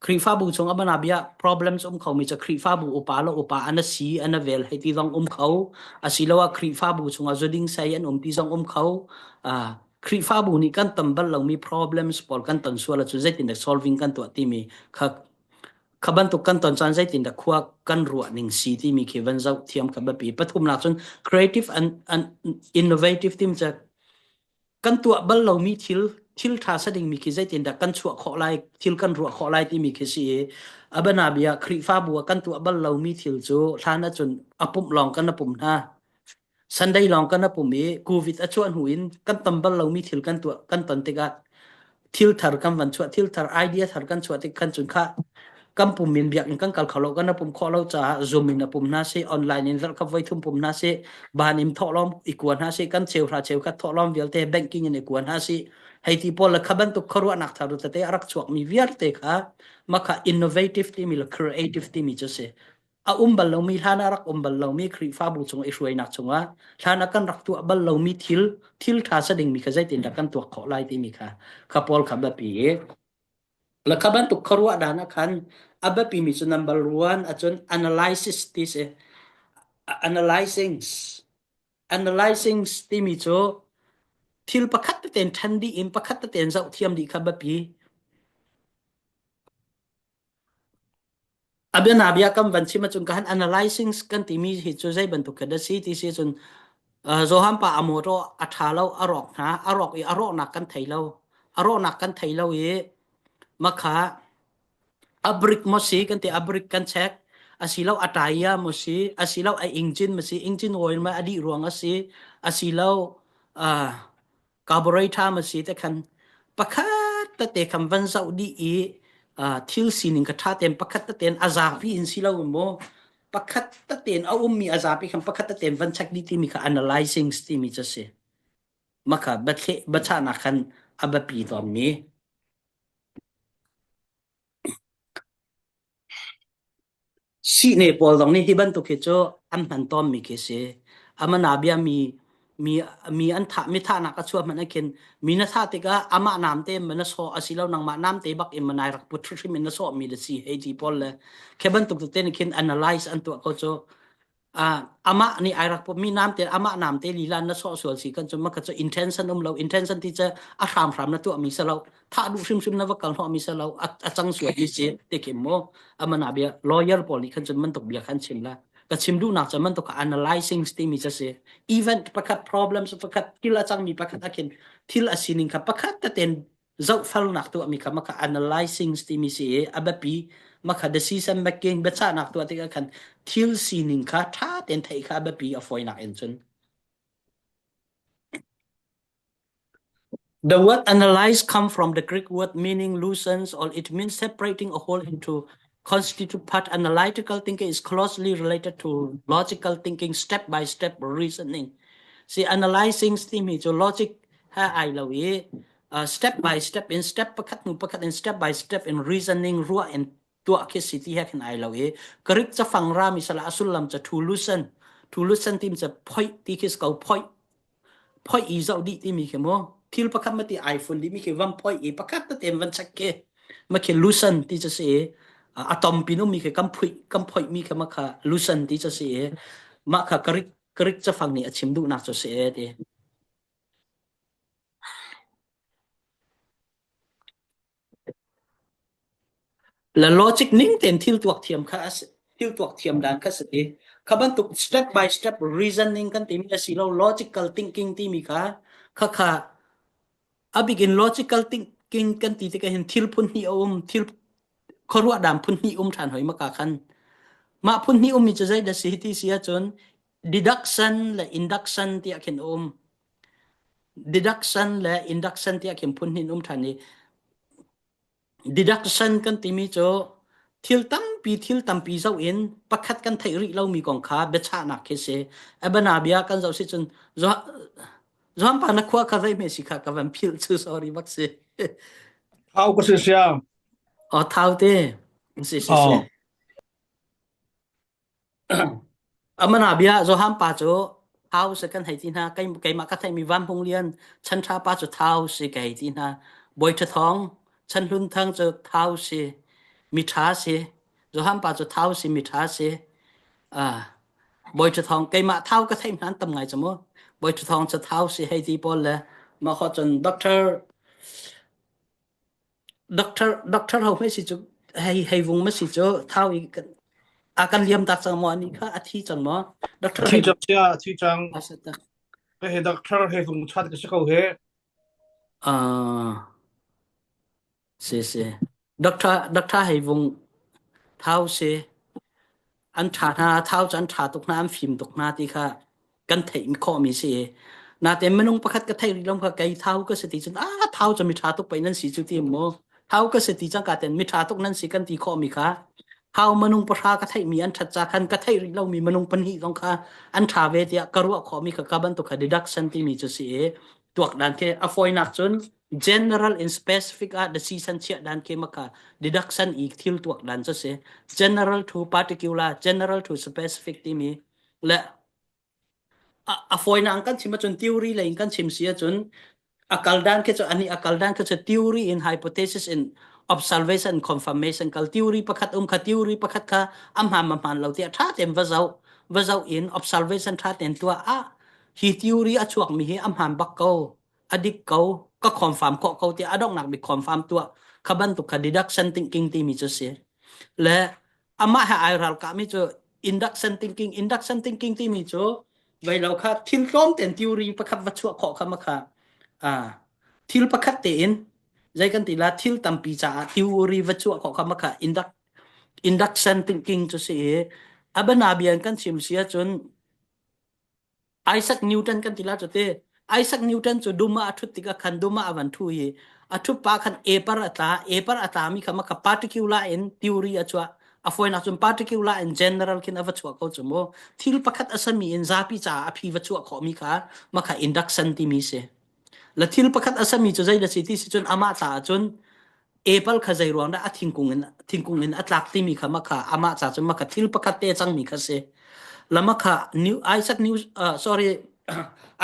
Khrihfabu chung a bia problems um khomi cu Khrihfabu upa le upa an si an vel hei ti zong um kho asiloah Khrihfabu chungah zuding sei an um ti zong um kho uh, Khrihfabu nih kan ton bal lomi problems pawl kan ton sual ahcun zeitindah solving kan tuah timi kha kha bantuk kan ton caan zeitindah khua kan ruah ning si timi khi van zoh thiam kha biapi pathumnak cun creative and, and innovative tim cu kan tuah bal lomi thil thil ṭha sa dingmi khi zeitindah kan chuah khawh lai thil kan ruah khawh lai timi khi si i abana bia Khrihfabu ah kan tuah bal lomi thil cu hlan ahcun a pumh lawng kan a pum hna. Sunday lawng kan pum i COVID a chuah hnu in kan tam bal lomi thil kan tuah kan ton tikah thil thar kan van chuah thil thar idea thar kan chuah tik khan cun kha kan pum in biakinn kan kal kho lo kan pum khawh lo caah Zoom in a pum hna si online in zarh khat voi thum pum hna si ban in thawhlawm i kua hna si kan cheuhra cheukhat thawhlawm vialte banking in i kua hna si hei ti pawl le kha bantuk khuaruahnak thar tete a rak chuakmi vialte kha makha innovative timi le creative timi cu si a um bal lomi hlan ah rak um bal lomi Khrihfabu chung i hruainak chungah hlan ah kan rak tuah bal lomi thil thil ṭha sa dingmi kha zeitindah kan tuak khawh lai timi kha kha pawl kha biapi i le kha bantuk khuaruah dan ah khan a biapi mi cu number one acun analysis ti si analyzing analyzing timi cu thil pakhat teten ṭhen dih in pakhat teten zoh thiam dih kha biapi A bianabia kan van chim ahcun ka han analyzing kan timi hi cu zei bantuk khi dah si ti si cun uh, Johan pa a motor a ṭha lo a rawk hna a rawk i a rawhnak kan thei lo a rawhnak kan thei lo i makha a brick maw si kan ti a brick kan check asilo a tire maw si asilo a engine maw si engine oil ma a dih ruang a si asilo uh, carburetor ma si te khan pakhat tete khan van zoh dih i thil sining kha ṭha tein pakhat tete a zapi in si lo maw pakhat tete a ummi a zapi khan pakhat tete van check dih timi kha analyzing timi cu si maka bathle bachahnak khan a biapi tawnmi Sihne pawl zong nih hi bantuk hi cu an hman tawnmi khi si. Amana bia mi mi mi an thah mi thahnak a chuah hmanh ah khin mi na thah tikah amah namte in na sawh asilo nangmah namte bak in manai rak put hrimhrim in na sawhmi na si hei ti pawl le khi bantuk tete nih khin analyze an tuah ko cu amah nih ai rak mi namte amah namte lila na sawh sual si kan cu maka cu intention um lo intention ti cu a hram hram na tuah mi si lo thah duh hrimhrim na va kal hnawh mi si lo a cang sual mi si te khi mu amana bia lawyer pawl nih khan cun man tuk bia khan chim la ka chim duhnak cu man tuk analyzing ti mi cu si event pakhat problems pakhat thil a cang mi pakhat a khin thil a sining kha pakhat teten zohfelnak tuahmi kha maka analyzing timi si i a biapi maka decision making biachahnak tuah tikah khan thil sining kha ṭha tein theih kha a biapi a fawinak in cun The word analyze come from the Greek word meaning loosens or it means separating a whole into constituent part. Analytical thinking is closely related to logical thinking, step by step reasoning. See, analyzing timi cu logic he ai lo i uh, step by step in step pakhat hnu pakhat in step by step in reasoning ruah in tuah khi si ti he khin ai lo i Greek cafang rami sala a sullam ca thu lusen thu lusen tim ca phoi ti khi ko phoi phoi i zoh dih timi khi mu thil pakhat ma ti iPhone di mi khi van phoi i pakhat te tem van check khi ma khi lusen ti cha si a tom pin um mi khi kan phui kan phoi mi kha ma kha lusen ti cha si ma kha Greek Greek cafang nih a chim duhnak cu si e ti La logic ning tein thil tuak thiam kha a si thil tuak thiam dan kha si ti. Kha bantuk step by step reasoning kan timi a si lo logical thinking timi kha kha kha a bik in logical thinking kan ti tikah hin thil phun hnih a um thil khuaruah dan phun hnih um ṭhan hoi maka khan mah phun hnih ummi cu zei dah si ti si ahcun deduction le induction tiah khin a um Deduction le induction tiah khin phun hnih um ṭhan i deduction kan timi cu thil tampi thil tampi zoh in pakhat kan theih rih lomi kong kha biachahnak khi si. Abana bia kan zoh si cun Johan pa na khua kha zei hme si kha ka van philh cu sorry bak si.
Thau ka si sia.
Oh thau te. Si si si.
Oh.
Amana bia Johan pa cu thau si kan hei ti hna keimah ka theihmi Van Hmung Lian Chan Ṭha pa cu thau si ka hei ti hna Bawi Ṭha Thawng Chan Hlun Thang cu thau si mi ṭha si Johan pa cu thau si mi ṭha si ah Bawi Ṭha Thawng keimah thau ka theih hna an tam ngai cu mu Bawi Ṭha Thawng cu thau si hei ti pawl le mah khawh cun Doctor Doctor doctor ho hme si cu hei hei vung ma si cu thau i a kan liam tak cang maw ani kha a thi cang maw doctor
Thi cang sia thi cang
asata
ka he doctor he vung chat ka si ko he
ah si si doctor doctor hei vung thau si an tha hna thau cu an tha tuk hna an fim tuk hna ti kha. Kan theih khawhmi si. Natein minung pakhat ka theih rih lo kha kei thau ka si ti cun ah thau cu mi ṭha tuk pei nan si cu ti mu. Thau ka si ti cangka ten mi ṭha tuk nan si kan ti khawhmi kha thau minung pahra ka theihmi an ṭhat ca khan ka theih rih lomi minung pahnih zong kha an ṭha ve tiah ka ruah khawhmi kha ka bantuk kha deduction timi cu si i tuak dan khi a fawinak cun general in specific ah decision chiah dan khi maka deduction i thil tuak dan cu si general to particular general to specific timi le a fawinak kan chim ahcun theory lei in kan chim si ahcun a kal dan khi cu ani a kal dan khi cu theory in hypothesis in observation confirmation kal theory pakhat um kha theory pakhat kha a hmaan ma hmaan lo tiah ṭha tein va zoh va zoh in observation ṭha tein tuah ah hi theory a chuak mi hi a hmaan bak ko a dik ko ka confirm khawh ko tiah a donghnak bik confirm tuah kha bantuk kha deduction thinking timi cu si le amah he ai ralkahmi cu induction thinking induction thinking timi cu veilo kha thil tlawm ten theory pakhat va chuah khawh kha ma kha thil pakhat tein zei kan ti la thil tampi caah theory va chuah khawh kha ma kha induction thinking cu si i abana bian kan chim si ahcun Isaac Newton kan ti la cu te. Isaac Newton cu dum ah a ṭhut tikah khan dum ah a van ṭhu i a ṭhut pa khan apar a tla. Apar a tlami kha maka particular in theory a chuah. A fawinak cun particular in general khin a va chuah ko cu mu. Thil pakhat a sami in zapi caah a phi va chuah khawhmi kha maka induction timi si. La thil pakhat a sami cu zei da si ti si cun amah caah cun apple kha zei ruang dah a thingkung in thingkung in a tlak timi kha makha amah ca cun makha thil pakhat te cangmi kha si lama kha new Isaac New uh, sorry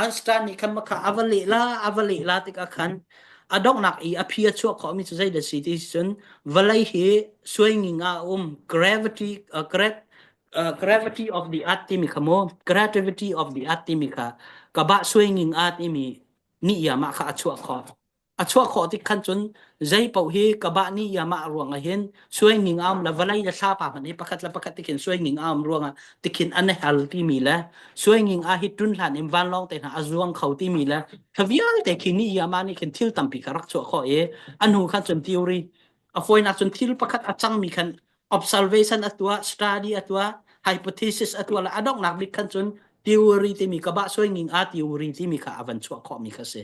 Einstein nih khan makha ava leh la ava leh la tikah khan a donghnak i a phi a chuah khawhmi cu zei da si ti cun vawlei hi suainging ah a um gravity uh, uh, gravity of the earth timi kha mu gravity of the earth timi kha ka bah suainging a timi ni yama kha a chuah khawh a chuah khawh tik khan cun zei paoh hi ka bah ni yama ruang ah hin suainging a um la vawlei le thlapa hmanh hi pakhat le pakhat tikhin suainging a um ruangah tikhin an hal timi le suainging a hi tun hlan in vanlawng te hna a zuang kho timi le kha vialte khi ni yama nih khin thil tampi kha rak chuah khawh i a hnu khan cun theory a fawinak cun thil pakhat a cangmi khan observation a tuah study a tuah hypothesis a tuah le a donghnak bik khan cun theory timi ka bah soi ning a theory timi kha a van chuah khawhmi kha si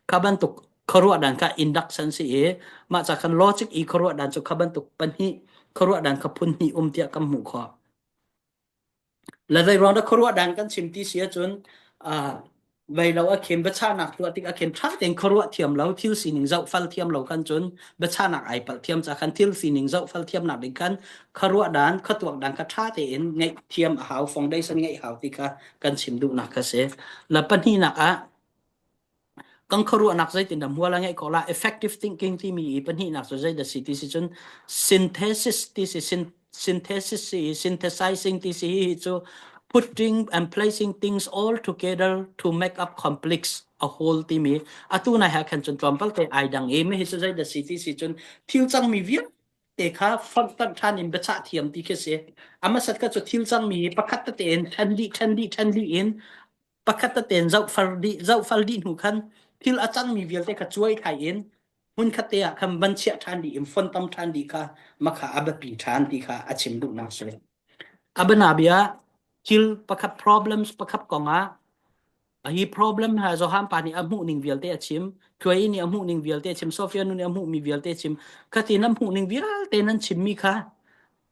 kha bantuk khuaruah dan kha induction si i mah ca khan logic i khuaruah dan cu kha bantuk pahnih khuaruah dan kha phun hnih um tiah kan hmuh khawh Le zeiruang dah khuaruah dan kan chim ti si ahcun uh, vei lo a khin biachahnak tuah tik a khin ṭha tein khuaruah thiam lo thil sining zohfal thiam lo khan cun biachahnak ai palh thiam ca khan thil sining zohfal thiamnak ding khan khuaruah dan khuatuak dan kha ṭha tein ngeih thiam a hau foundation ngeih hau ti kha kan chim duhnak kha si. La pahnihnak ah kan khuaruahnak zeitindah hmual a ngeih khawh la effective thinking timi i pahnihnak cu zeidah si ti si cun synthesis ti si synthesis si synthesizing ti si hi cu putting and placing things all together to make up complex a whole timi atu na ha khan cun tlawmpal te ai dang i mi hi cu zeidah si ti si cun thil cangmi vialte kha fonhtonh ṭhan in biachah thiam ti khi si amasat ka cu thil cangmi pakhat tete in ṭhen dih ṭhen dih ṭhen dih in pakhat tein zohfal dih zohfal dih hnu khan thil a cangmi vialte kha cuai thlai in hmunkhat te ah khan van chiah ṭhan dih in fontom ṭhan dih kha makha a biapi ṭhan ti kha a chim duhnak si. Abana bia thil pakhat problems pakhat kong ah hi problem ha Johan pa nih a hmuh ning vialte a chim Thuai nih a hmuh ning vialte a chim Sophia nu nih a hmuh mi vialte a chim khati nan hmuh ning vialte nan chim mi kha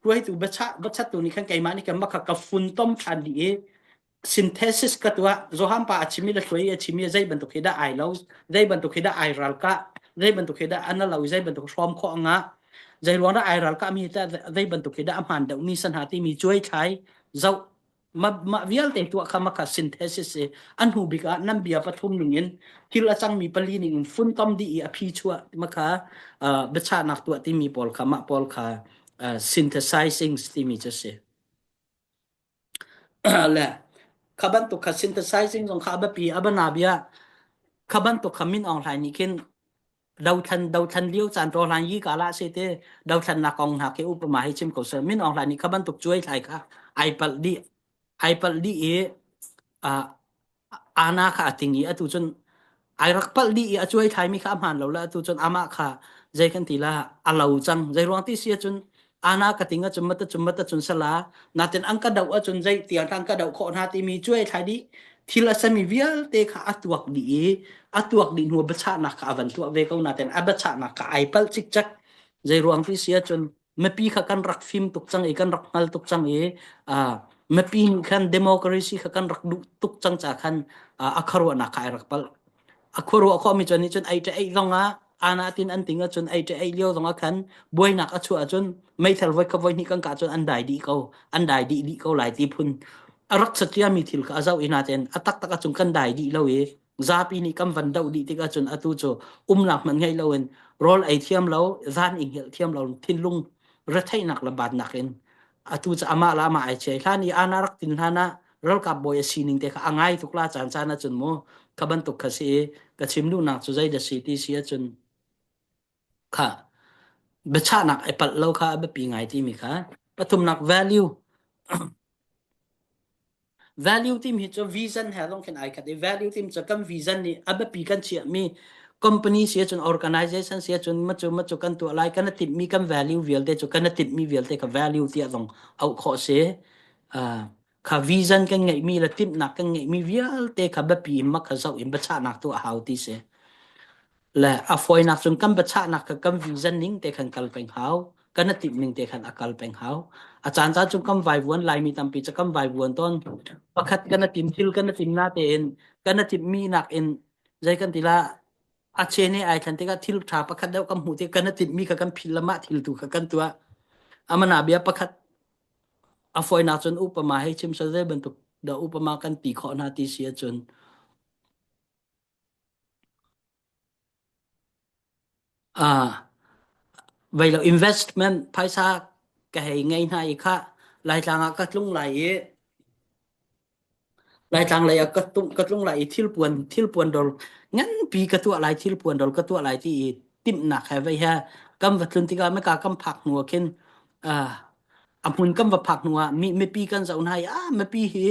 hruaitu biachah biachattu nih khan keimah nih kan makha ka funtom ṭhan dih i synthesis ka tuah Johan pa a chimi le hluai a chimi zei bantuk hi dah ai lo zei bantuk hi dah ai ral ka zei bantuk hi dah ana lo zei bantuk hrawm khawh anga zei ruang dah ai ral ka mi ta zei bantuk hi dah a hmaan deuh mi san ha ti mi cuai thlai zoh ma ma vialte tuah kha maka synthesis i an hnu bik ah nan bia pathum ning in thil a cangmi pali ning in funtom dih i a phi chuah maka biachahnak tuah timi pawl kha mah pawl kha synthesizing timi cu si Le kha bantuk kha synthesizing zong kha a biapi a bana bia kha bantuk kha Min Aung Hlaing nih khin dothlan dothlan lio caan rawhlan yi ka la se te dothlannak kong hna khi upama hi chim ko seh Min Aung Hlaing nih kha bantuk cuai thlai kha ai palh dih ai palh dih i ana kha a ting i atu cun ai rak palh dih i a cuai thlaimi kha a hmaan lo le atu cun amah kha zei kan ti la a lo cang zei ruang ti si ahcun ana ka ting ahcun mata cun mata cun sala natin an ka doh ahcun zei tiang an ka doh khawh hna timi cuai thlai dih. Thil a sami vialte kha a tuak dih i a tuak dih hnu biachahnak kha a van tuah ve ko nain a biachahnak kha ai palh cikcek. Zei ruang ti si ahcun mipi kha kan rak fim tuk cang i kan rak hngal tuk cang i mipi nih khan democracy kha kan rak duh tuk cang ca khan a khuaruahnak kha ai rak palh. A khuaruah khawhmi cu nih cun ei ṭe ei zong ah ana tin an ting ahcun ei ṭe ei lio zong ah khan buainak a chuah ahcun meithal voi kha voi hnih kan kah cun an dai dih ko an dai dih dih ko lai ti phun a rak satiami thil kha a zoh i natein a taktak ahcun kan dai dih lo i zapi nih kan van doh dih tik ahcun atu cu umnak hmanh ngei loin rawl ei thiam lo zan i hngilh thiam lo thinlung retheihnak le batnak in atu cu amah le amah ai chiai hlan i ana rak tin hlan ah ralkap bawi a sining te kha a ngai tuk la caan caan ahcun mu kha bantuk kha si i ka chim duhnak cu zei dah si ti si ahcun kha biachahnak ai palh lo kha a biapi ngai timi kha pathumnak value. Value timi hi cu vision he zong khin ai khat i value timi cu kan vision nih a biapi kan chiahmi company si ahcun organization si ahcun macu macu kan tuah lai kan i timhmi kan value vialte cu kan i timhmi vialte kha value tiah zong auh khawh si. Uh, kha vision kan ngeihmi le timhnak kan ngeihmi vialte kha biapi in mak kha zoh in biachahnak tu a hau ti si. Le a fawinak cun kan biachahnak kha kan vision ning te khan kal peng hau. Kan i timh ning te khan a kal peng hau. A caan caan cu kan vaivuan Laimi tampi cu kan vaivuan tawn. Pakhat kan i tim thil kan i tim na tein kan i timhmi nakin zei kan ti la a chen i ai thlen tikah thil ṭha pakhat deuh kan hmuh tik kan i timhmi kha kan philh le mah thil tu kha kan tuah. Amana bia pakhat a fawinak cun upama hei chim sal zei bantuk dah upama kan ti khawh hna ti si ahcun Vei lo investment phaisa ka hei ngei hna i khah Laitlang ah ka tlung lai i Laitlang lei ah ka tung ka tlung lai i thilpuan thilpuan dawr nganpi ka tuah lai thilpuan dawr ka tuah lai ti i timhnak he vei he kan va tlun tikah maka kan phak hnu ah khin a hmun kan va phak hnu ah mi mipi kan zoh hna i ah mipi hi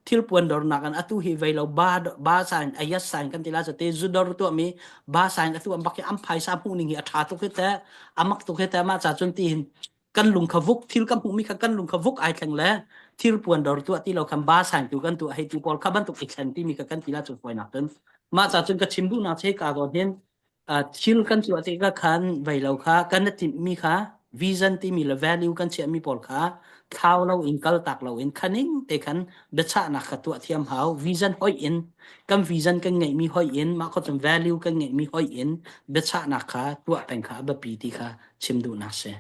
thilpuan dornak an atu hi vei lo ba ba sign ayas sign kan ti la te zu dor tuah mi ba sign atu an bak hi an phaisa hmuh ning hi a tha tuk hi te amak tuk hi te ma cha chun ti hin kan lung kha vuk thil kan hmuh mi kha kan lung kha vuk ai thleng le thilpuan dor tuah ti lo khan ba sign tu kan tuah hei tu pawl kha bantuk i thlen ti mi kha kan ti la chu foi nak cun ma cha chun ka chim duh nak che ka zawn hin Thil kan tuah tikah khan vei lo kha kan i timhmi kha vision timi le value kan chiahmi pawl kha thlau loin kaltak loin khaning te khan biachahnak kha tuah thiam hau. Vision hoih in kan vision kan ngeihmi hoih in mah kha cun value kan ngeihmi hoih in biachahnak kha tuah peng kha a biapi ti kha chim duhnak si.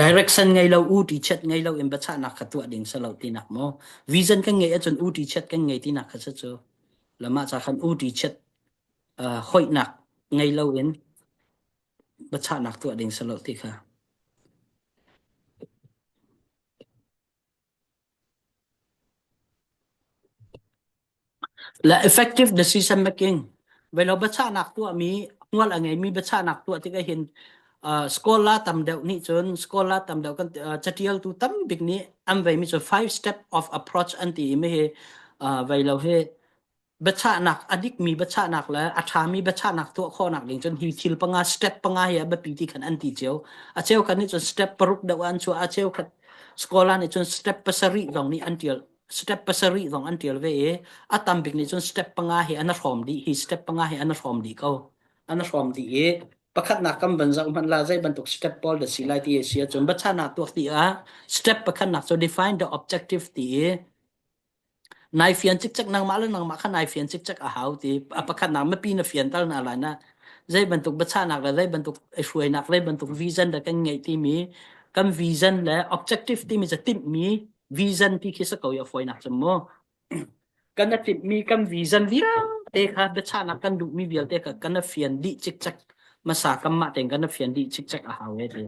Direction ngei lo, u ti chet ngei lo in biachahnak kha tuah ding si lo tinak maw? Vision kan ngeih ahcun u ti chet kan ngei tinak kha si cu. Lamah ca khan u ti chet uh, hoihnak ngei lo in biachahnak tuah ding si lo ti kha. Le effective decision making velo biachahnak tuahmi hmual a ngeimi biachahnak tuah tikah hin uh, scholar tam deuh nih cun scholar tam deuh kan uh, catialtu tam bik nih an veimi cu five step of approach an ti i mi hi uh, vei lo hi biachahnak a dikmi biachahnak le a ṭhami biachahnak tuah khawhnak ding cun hi thil panga step panga hi a biapi ti khan an ti cio a cheu khat nih cun step paruk deuh an chuah a cheu khat scholar nih cun step pasarih zong nih an ṭial step pasarih zong an ṭial ve i a tam bik nih cun step panga hi an hrawm dih hi step panga hi an hrawm dih ko an hrawm dih i pakhatnak kan van zoh hmanh la zei bantuk step pawl dah si lai ti a si ahcun biachahnak tuak ti ah step pakhatnak cu define the objective ti i nai fian cikcek nangmah le nangmah kha nai fian cikcek a hau ti a pakhatnak mipi na fian tal na lai na zei bantuk biachahnak le zei bantuk hruainak zei bantuk vision le kan ngeih timi kan vision le objective timi cu timhmi vision ti khi sa ko i a fawinak cu mu kan a timhmi kan vision vialte kha biachahnak kan duhmi vialte kha kan a fian dih cikcek hmasa kanmah tein kan a fian dih cikcek a hau e ti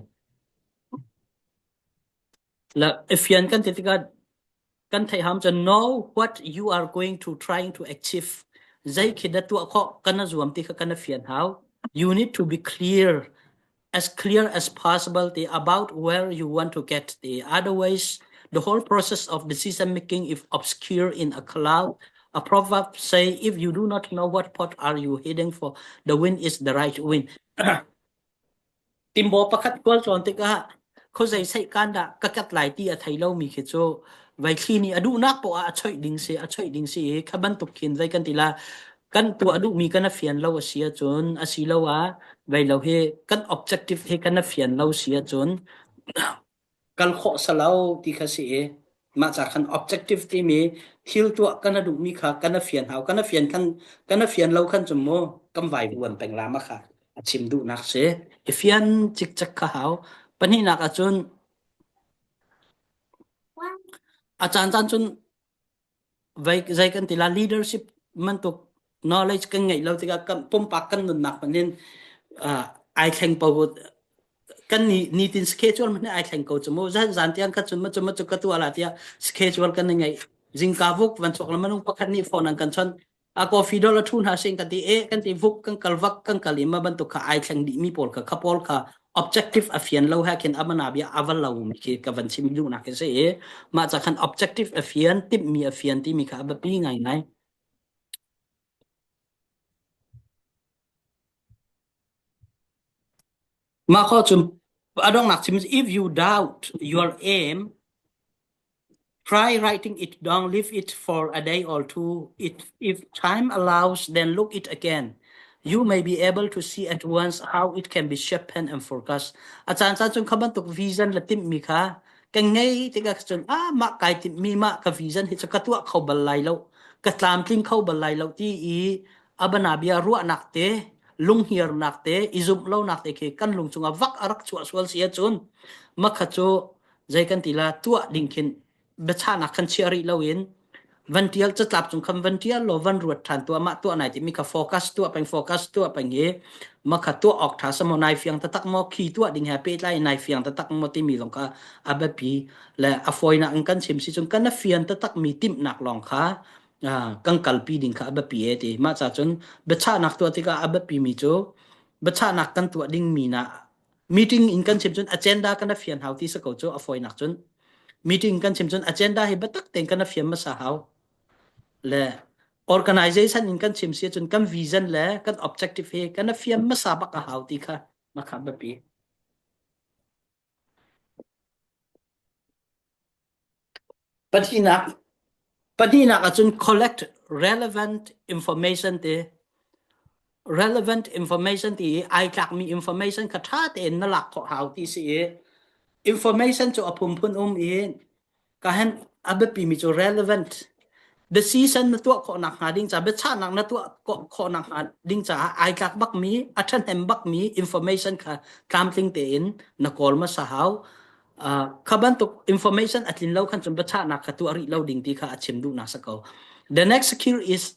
la fian kan ti tikah kan theih ham cun know what you are going to trying to achieve zei khi dah tuah khawh kan na zuam ti kha kan na fian hau you need to be clear as clear as possible the about where you want to get the otherwise the whole process of decision making is obscure in a cloud a proverb say if you do not know what pot are you heading for the wind is the right wind Timbaw pakhat khualtlawn tikah khuazei seihkan dah ka kat lai ti a thei lomi khi cu. Vai thli nih a duhnak poah ah a choih ding si, a choih ding si i kha bantuk khin zei kan ti la kan tuah duhmi kan a fian lo a si ahcun asiloah vei lo hi kan objective hi kan a fian lo si ahcun kal khawh salo ti kha si i mah ca khan objective timi thil tuah kan a duhmi kha kan a fian hau kan a fian khan kan a fian lo khan cun mu kan vai vuan peng la ma kha a chim duhnak si i fian cikcek kha hau pahnihnak ahcun a caan caan cun vai zei kan ti la leadership bantuk knowledge kan ngeih lo tikah kan pumpak kan nunnak hmanh hin uh, ai thleng po kan ni nitin schedule hmanh ai thleng ko chu mu zan zan tiang kha chun ma chu ma chu ka tu ala tia schedule kan ngai zingka vuk van chok la manung pakhat nih phone an kan chon a coffee dol a thu hna sing kan ti e kan ti vuk kan kal vak kan kal i ma bantuk kha ai thleng dih mi pawl kha kha pawl kha objective a fian lo ha khin amana bia aval lo mi khi ka van chim duh nak si i mah ca khan objective a fian timh mi a fian ti mi kha a biapi ngai ngai. Mah kho cun a donghnak chim if you doubt your aim Try writing it down, leave it for a day or two. It, if time allows, then look it again. You may be able to see at once how it can be sharpened and focused. A caan caan cun kha bantuk vision la timhmi kha kan ngei tikah cun ah mah kai timhmi mah ka vision hi cu ka tuah kho bal lai lo ka tlamtling kho bal lai lo ti i abana bia ruahnak te lunghiarnak te i zumh lonak te khi kan lung chungah vak a rak chuah sual si ahcun makha cu zei kan ti la tuah ding khin biachahnak khan chia rih loin van tial catlap cung khan van tial law van ruat than tuah mah tuah nai timi kha focus tuah peng focus tuah peng hi ma kha tuah awk tha samo nai fiang taktak maw khi tuah ding he pehtlai nai fiang taktak maw timi zong kha a biapi le a fawinak in kan chim si cun kan a fian taktak mi timhnak lawng kha kan kalpi ding kha a biapi e ti mah ca cun biachahnak tuah tikah a biapi mi cu biachahnak kan tuah ding mi na meeting in kan chim cun agenda kan a fian hau ti sa ko cu a fawinak cun meeting kan chim cun agenda hi biatak tein kan a fian hmasa hau le organization in kan chim si cun kan vision le kan objective hi kan a fian hmasa bak a hau ti kha makha biapi. Pahnihnak pahnihnak ahcun collect relevant information ti relevant information ti i ai tlakmi information kha ṭha tein na lak khawh hau ti si i information cu a phunphun um i ka hen a biapimi cu relevant decision na tuah khawh nakhnga ding caah biachahnak na tuah khawh nakhnga ding caah ai tlak bakmi a ṭhahnem bakmi information kha tlamtling tein na kawl hmasa hau. Kha bantuk information a tlin lo khan cun biachahnak kha tuah rih lo ding ti kha a chim duhnak si ko. The next skill is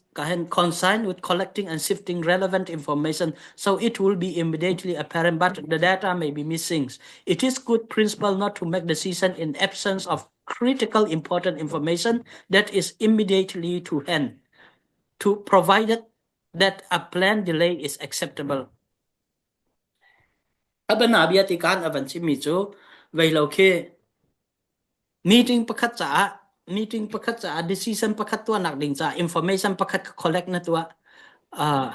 concerned with collecting and sifting relevant information so it will be immediately apparent but the data may be missing. It is good principle not to make decision in absence of critical important information that is immediately to hand to provided that a planned delay is acceptable. Abana bia ti kan avan chimmi cu vei lo khi meeting pakhat caah meeting pakhat caah decision pakhat tuahnak ding caah information pakhat collect na tuah uh,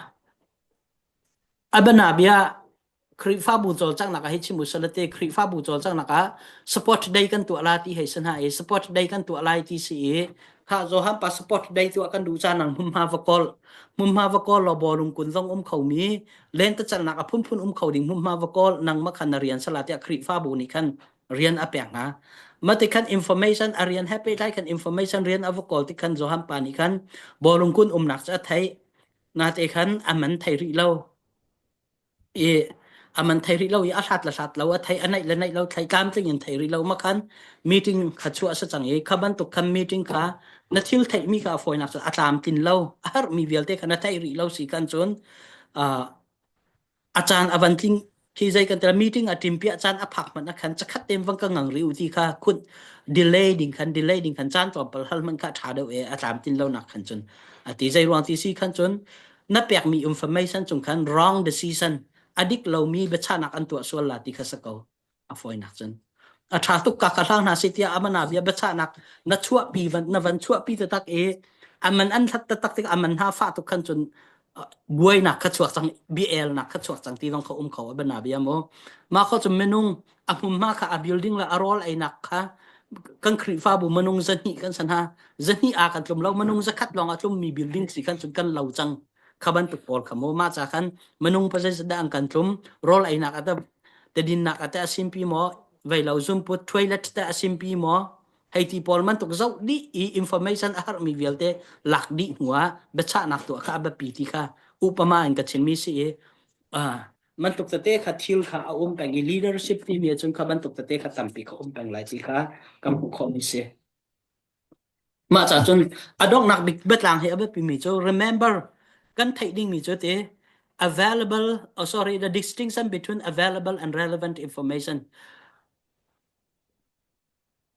Abana bia Khrihfabu cawlcanghnak ah hi chim u salate Khrihfabu cawlcanghnak ah support day kan tuah la ti hei si hna i support day kan tuah lai ti si i kha Johan pa support day tuah kan duh caan nang hmunhma va kawl hmunhma va kawl law bawlung kun zong um kho mi lentecelhnak a phunphun um kho ding hmunhma va kawl nang ma khan na rian sala tiah Khrihfabu nih khan rian a pek hna mati khan information a rian he pehtlai khan information rian a va kawl ti khan Johan pa nih khan bawlung kun umnak cu a theih nate khan a man thei rih lo i a man thei rih lo i a hlat le hlat lo a thei a naih le naih lo thei tlamtling in thei rih lo ma khan meeting kha chuah sa cang i kha bantuk khan meeting kha na thil theih mi kha a fawinak cu a tlamtlin lo a har mi vialte kha na theih rih lo si kan cun a caan a van tling khi zei kan tela meeting a tim piah caan a phak hmanh a khan chakhat tem vang ka ngang ri u ti kha khun delay ding khan delay ding khan caan tlawmpal hal man kha tha deuh e a tlamtlin lo nak khan cun a ti zei ruang ti si khan cun na pekmi information cung khan wrong decision a dik lomi biachahnak an tuah sual la ti kha sa ko a fawinak cun a ṭha tuk ka ka hlang hna si tiah amana bia biachahnak na chuahpi van na van chuahpi taktak i aman an hlat taktak tik aman hna fah tuk khan cun buainak kha chuak cang biaelnak kha chuak cang ti zong kha um kho a bana bia mu mah kho cu minung a hmunhma kha a building le a rawl einak kha. Kan Khrihfabu minung zahnih kan san ha. Zahnih a kan tlum lo minung zakhat lawng a tlum mi building si khan cun kan lo cang. Kha bantuk pawl kha mu ma cha khan minung pa zei dah an kan tlum rawl einak ata tedinnak ate asimpi maw vei lo zumput toilet te asimpi maw hei ti pawl man tuk zoh dih i information a harmi vialte lak dih hnu ah biachahnak tuah kha a biapi ti kha upama in ka chimmi si i bantuk tete kha thil kha a um peng i leadership timi ahcun kha bantuk tete kha tampi kha um peng lai ti kha kan hmuh khawhmi si. Mah ca cun a donghnak bik biatlang hi a biapimi cu remember kan theih dingmi cu ti available oh sorry the distinction between available and relevant information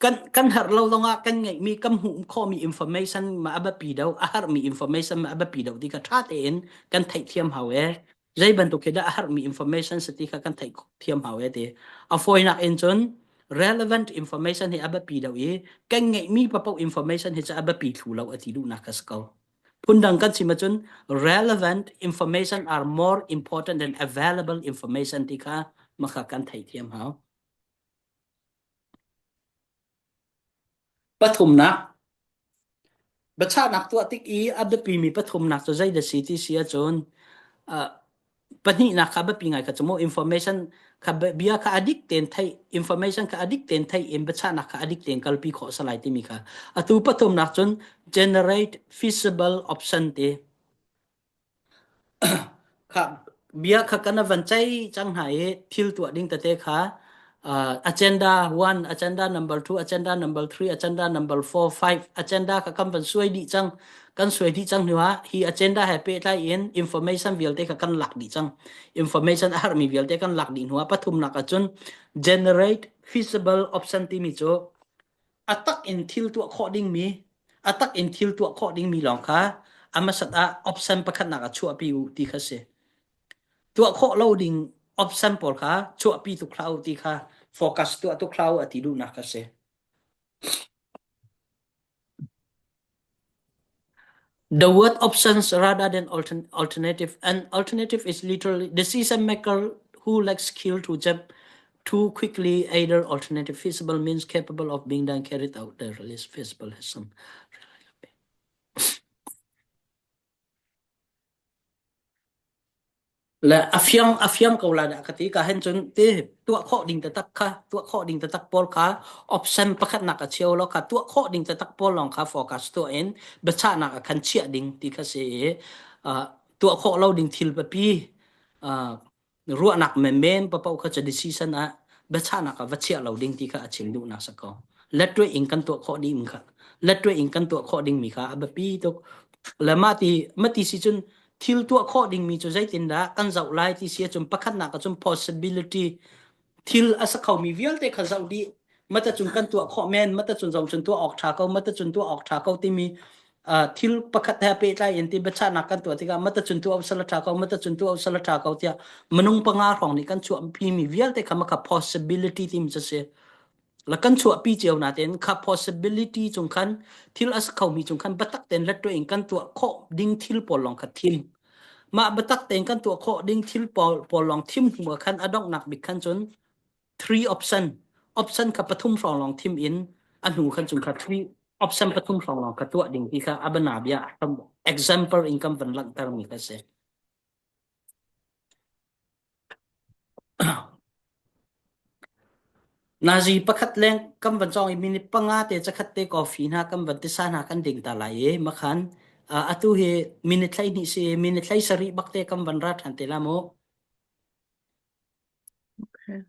Kan kan herh lo zongah kan ngeihmi kan hmuh khawhmi information ma a biapi deuh a harmi information ma a biapi deuh ti kha ṭha tein kan theihthiam hau e. Zei bantuk khi dah a harmi information si ti kha kan theih thiam hau e ti. A fawinak in cun relevant information hi a biapi deuh i kan ngeihmi papoh information hi cu a biapi thlu lo a ti duhnak kha si ko. Phundang kan chim ahcun relevant information are more important than available information ti kha makha kan theihthiam hau. Pathumnak, biachahnak tuah tik i a biapimi pathumnak cu zeidah si ti si ahcun uh, pahnihnak kha biapi ngai kha cu mu information kha bia kha adik tein theih information kha adik tein theih in biachahnak kha adik tein kalpi khawh salai timi kha atu pathumnak cun generate feasible option ti Kha bia kha kan van ceih cang hna i thil tuah ding tete kha uh, agenda 1, agenda number 2, agenda number 3, agenda number 4, 5, agenda kha kan van suai dih cang. Kan suai dih cang hnu ah hi agenda he pehtlai in information vialte kha kan lak dih cang. Information a herhmi vialte kan lak dih hnu ah pathumnak ahcun generate feasible option timi cu a tak in thil tuah khawh dingmi a tak in thil tuah khawh dingmi lawng kha a hmasat ah option pakhatnak ah chuahpi u ti kha si. Tuah khawh lo ding option pawl kha chuahpi tuk hlah u ti kha focus tuah tuk hlah u a ti duhnak kha si. The word options rather than altern alternative. An alternative is literally decision maker who lacks skill to jump too quickly either alternative feasible means capable of being done carried out the release feasible has some Le a fiang a fiang ko lai dah ka ti. Ka hen cun ti tuah khawh ding taktak kha tuah khawh ding taktak pawl kha option pakhatnak a cheu lo kha tuah khawh ding taktak pawl lawng kha focus tuah in biachahnak a khan chiah ding ti kha si i uh, tuah khawh lo ding thil papi uh, ruahnak menmen papoh kha cu decision ah biachahnak ah va chiah lo ding ti kha a chim duhnak si ko. Letwe in kan tuah khawh ding kha letwe in kan tuah khawh ding mi kha a biapi tuk. Le mah ti mah ti si cun thil tuah khawh dingmi cu zeitindah kan zoh lai ti si ahcun pakhatnak ahcun possibility thil a sa khomi vialte kha zoh dih mata cun kan tuah khawh men mata cun zong cun tuah awk ṭha ko mata cun tuah awk ṭha ko timi uh, thil pakhat he pehtlai in ti biachahnak kan tuah tikah mata cun tuah sala ṭha ko mata cun tuah sala ṭha ko tiah minung panga hrawng nih kan chuahpi mi vialte kha maka possibility timi cu si la kan chuahpi cio natein kha possibility cung khan thil a si khomi cung khan biatak tein let in kan tuah khawh ding thil pawl lawng kha thim mah biatak tein kan tuah khawh ding thil pawl pawl lawng thim hnu ah khan a donghnak bik khan cun three option option kha pathum hrawng lawng thim in a hnu khan cun kha three option pathum hrawng lawng kha tuah ding ti kha abana bia example in kan van langhter mi kha si Nazi pakhat leng kan van cawng i minute panga te cakhat te coffee hna kan van tisa hna kan ding ta lai i makhan uh, atu hi minute 12 si minute 17 bak te kan van ra ṭhan te la mu.
Okay.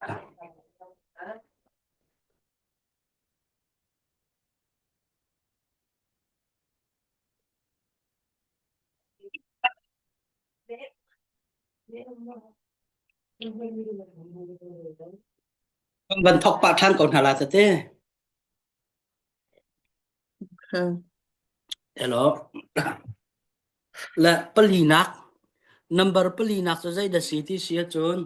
Kan van thok pah ṭhan ko hna la tete. Hello. Le palinak number palinak cu zei dah si ti si ahcun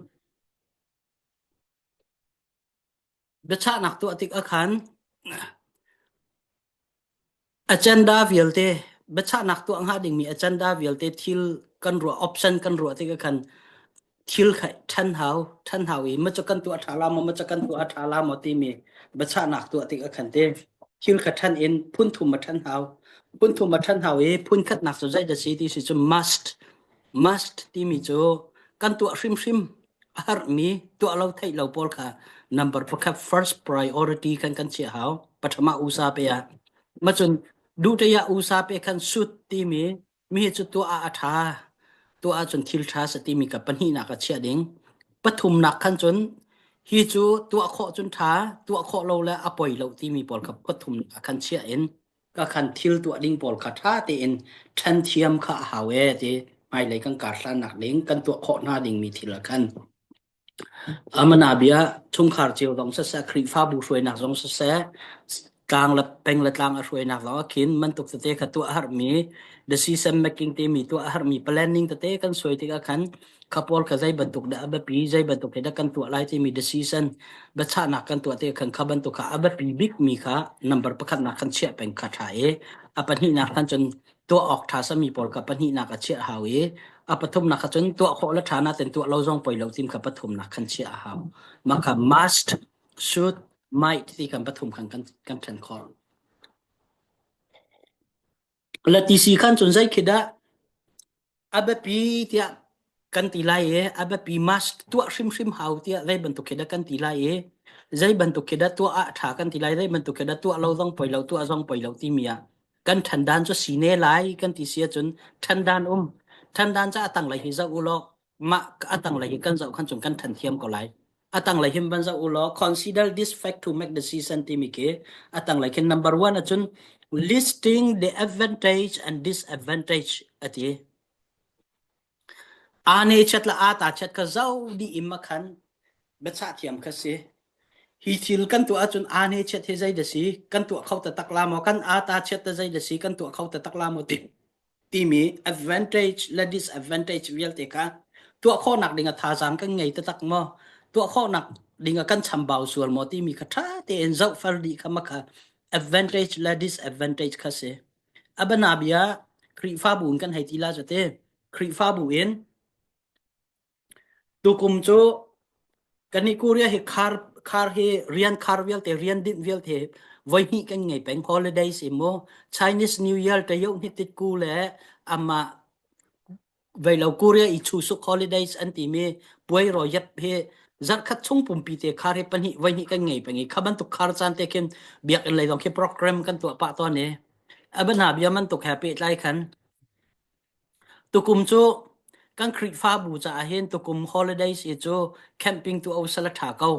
biachahnak tuah tik ahkhan agenda vialte biachahnak tuah hnga dingmi agenda vialte thil kan ruah option kan ruah tik ahkhan thil kha ṭhan hau ṭhan hau i macu kan tuah ṭha la maw macu kan tuah ṭha la maw timi biachahnak tuah tik ahkhan te thil kha ṭhan in phun thum a ṭhan hau phun thum a ṭhan hau i phun khatnak cu zei dah si ti si cu must must timi cu kan tuah hrimhrim a harmi tuah lo theih lo pawl kha number pakhat first priority kan kan chiah hau pathama usa pe ah macun duhtaya usa pe khan sut timi mi cu tuah ah a ṭha tuah ahcun thil ṭha sa timi ka pahnihnak a chiah ding pathumnak khan cun hi cu tuah khawh cun ṭha tuah khawh lo le a poi lo timi pawl kha pathumnak ah khan chiah in ka khan thil tuah ding pawl kha ṭha tein ṭhen thiam kha a hau e ti hmailei kan kar hlannak ding kan tuah khawh hna dingmi thil ah khan Amana bia chungkhar cio zong siseh, Khrihfabu hruainak zong siseh, tlang le peng le tlang a hruainak zong ah khin bantuk tete kha tuah a harmi decision making timi tuah a harmi planning tete kan suai tikah khan kha pawl kha zei bantuk dah a biapi zei bantuk he dah kan tuah lai timi decision biachahnak kan tuah tikah khan kha bantuk kha a biapi bikmi kha number pakhatnak khan chiah peng kha ṭha i a pahnihnak khan cun tuah awk ṭha sami pawl kha pahnihnak a chiah hau i a pathumnak kha cun tuah khawh le ṭha natin tuah lo zong poi lo tim kha pathumnak khan chiah a hau. Mah kha must, should, might ti kan pathum khan kan kan ṭhen khawh. Le tisi khan cun zei khi dah a biapi tiah kan ti lai i a biapi must tuah hrimhrim hau tiah zei bantuk khi dah kan ti lai i zei bantuk khi dah tuah ah ṭha kan ti lai zei bantuk khi dah tuah lo zong poi lo tuah zong poi lo timi ah kan ṭhandan cu si ne lai kan ti si ahcun ṭhandan um ṭhandan ca a tanglei hi zoh u law mah a tanglei hi kan zoh khan cun kan ṭhan thiam ko lai a tanglei hin van zoh u law consider this fact to make decision timi khi a tanglei khin number one ahcun listing the advantage and disadvantage a ti aa ne chat la aa ta chat ka zoh dih im ma khan biachah thiam kha si hi thil kan tuah ahcun aa ne chiat hi zei da si kan tuah kho ta tak la maw kan aa ta chiat ta zei da si kan tuah kho ta tak la maw ti timi advantage le disadvantage vialte kha tuah khawhnak ding a thazaang kan ngei taktak maw tuah khawhnak ding a kan chambau sual maw timi kha ṭha tein zoh far dih kha ma kha advantage le disadvantage kha si abana bia Khrihfabu in kan hei ti la te Khrihfabu in Tukum cu kannih Korea hi khar khar hi rian khar vialte rian dinh vialte voihnih kan ngei peng holidays i mu Chinese New Year te yoh hni tit ku le amah veilo Korea i Chuseok holidays an timi puai ro yep hi zarhkhat chung pumpi te khar hi pahnih voihnih kan ngei peng i kha bantuk khar caan te khin biakinn lei zong khi program kan tuah pah tawn i abana bia man tuk he pehtlai khan Tukum cu kan Khrihfabu caah hin tukum holidays i cu camping tuah usila ṭha ko.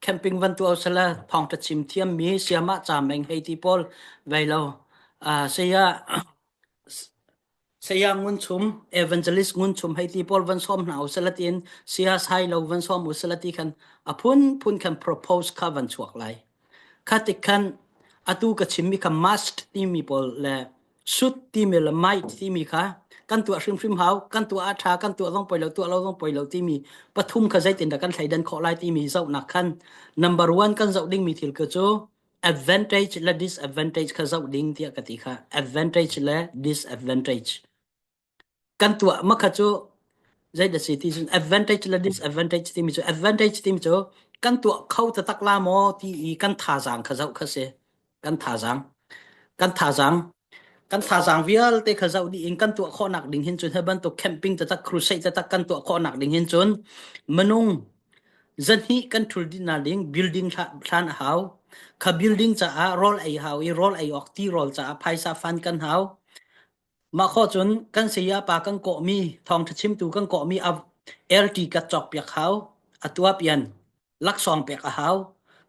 Camping van tuah usila thawngṭha chim thiammi siamah caameng hei ti pawl vei lo. Uh, saya saya Ngun Chum, evangelist Ngun Chum hei ti pawl van sawm hna usila tiin saya Sai Lo van sawm usila ti khan a phunphun khan propose kha van chuak lai. Kha tik khan atu ka chimmi kha must timi pawl le should timi le might timi kha kan tuah hrimhrim hau kan tuah a ṭha kan tuah zong poi lo tuah lo zong poi lo timi pathum kha zeitindah kan thleidan khawh lai timi zohnak khan number one kan zoh dingmi thil kha cu advantage le disadvantage kha zoh ding tiah ka ti kha advantage le disadvantage kan tuah ma kha cu zei dah si ti cun advantage le disadvantage timi cu advantage timi cu kan tuah kho taktak la maw ti i kan thazaang kha zoh kha si kan thazaang kan thazaang kan thazaang vialte kha zoh dih in kan tuah khawhnak ding hin cun hi bantuk camping taktak crusade taktak kan tuah khawhnak ding hin cun minung zahnih kan thul dih na ding building hlan a hau kha building caah rawl ei hau i rawl ei awk ti rawl caah phaisa fan kan hau Mah khawh cun kan sayapa kan kawhmi thawngṭha chimtu kan kawhmi LT ka cawkpiak hau a tuah pian. Laksawng pek a hau.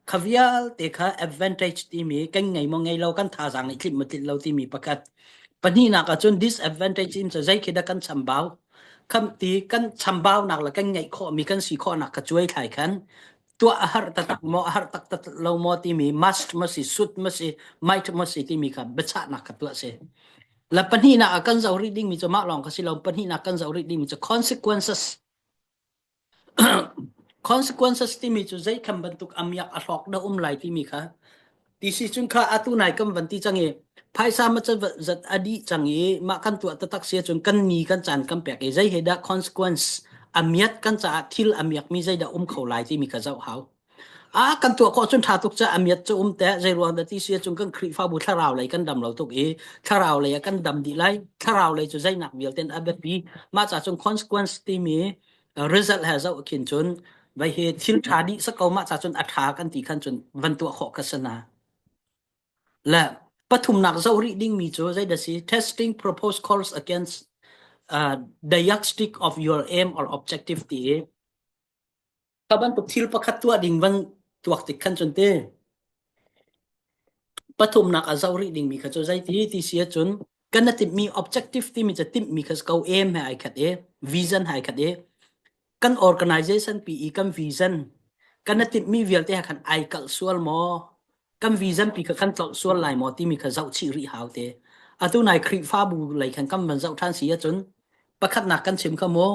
Kha vialte kha advantage timi kan ngei maw ngei lo kan thazaang nih tlinh maw tlinh lo timi pakhat. Pahnihnak ahcun disadvantage in cu zei khi dah kan chambau. Kham ti kan chambaunak le kan ngeih khawhmi kan si khawhnak kha cuai thlai khan tuah a har taktak maw a har taktak lo maw timi must ma si should ma si might ma si timi kha biachahnak kha tuah si. La pahnihnak ah kan zoh rih dingmi cu mah lawng kha si lo pahnihnak kan zoh rih dingmi cu consequences Consequences timi cu zei khan bantuk amiak a hlawk dah um lai timi kha ti si cun kha atu nai kan van ti cang i phaisa ma zat a dih cang i mah kan tuah taktak si ahcun kan ni kan caan kan pek i zei he dah consequence amiat kan caah thil amiak mi zei dah um kho lai timi kha zoh hau. A kan tuah khawh cun ṭha tuk ca amiat cu um te zei ruang dah ti si ahcun kan Khrihfabu thlarau lei kan dam lo tuk i thlarau lei ah kan dam dih lai thlarau lei cu zeinak vialte a biapi mah ca cun consequence timi result he zoh khin cun vai hi thil ṭha dih sa ko mah ca cun a ṭha kan ti khan cun van tuah khawh ka sana le pathumnak zoh rih dingmi cu zei dah si testing proposed course against uh, the yardstick of your aim or objective ti i Kha bantuk thil pakhat tuah ding van tuak tik khan cun te pathumnak a zoh rih dingmi kha cu zeiti ti si ahcun kan na timhmi objective timi cu timhmi kha ko aim he ai khat i vision he ai khat i kan organization pi i kan vision kan na timhmi vialte he khan ai kalh sual maw kan vision pi kha kan tlolh sual lai maw timi kha zoh chih rih hau te. Atu nai Khrihfabu lei khan kan van zoh ṭhan si ahcun pakhatnak kan chim kha mu.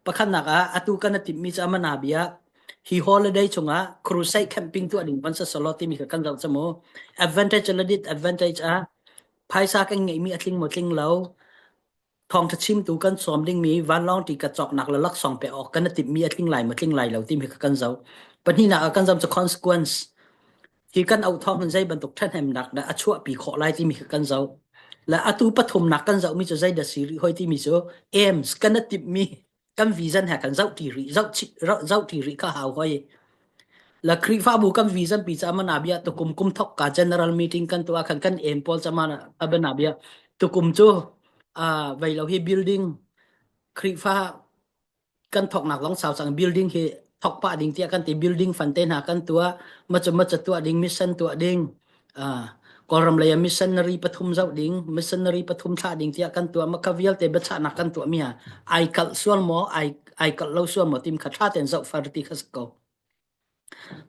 Pakhatnak ah atu kan i timhmi cu amana bia hi holiday chungah crusade camping tuah ding van sasalo timi kha kan zoh cu mu. Advantage le disadvantage ah phaisa kan ngeihmi a tling maw tling lo Thawngṭha chimtu kan sawm dingmi vanlawng ṭi ka cawknak le laksawng pek awk kan i timhmi a tling lai maw tling lai lo timi kha kan zoh. Pahnihnak ah kan zoh cu consequence. Hi kan auh thawng hin zei bantuk ṭhahnemnak dah a chuahpi khawh lai timi kha kan zoh. Le atu pathumnak kan zohmi cu zei dah si rih hoi timi cu aims kan i timhmi kan vision he kan zoh ṭi rih zoh zoh ṭi rih kha hau hoi. La Khrihfabu kan vision pi ca mana bia tukum kum thok ka general meeting kan tuah khan kan aim pawl ca mana abana bia tukum cu uh, vei lo hi building Khrihfa kan thoknak zong sau cang building hi thok pah ding tiah kan ti building fan te hna kan tuah macu maca tuah ding mission tuah ding uh, Kawlram lei ah missionary pathum zoh ding missionary pathum thlah ding tiah kan tuah maka vialte biachahnak kan tuah mi ah ai kalh sual maw ai ai kalh lo sual maw tim kha tha ten zoh far ti kha ko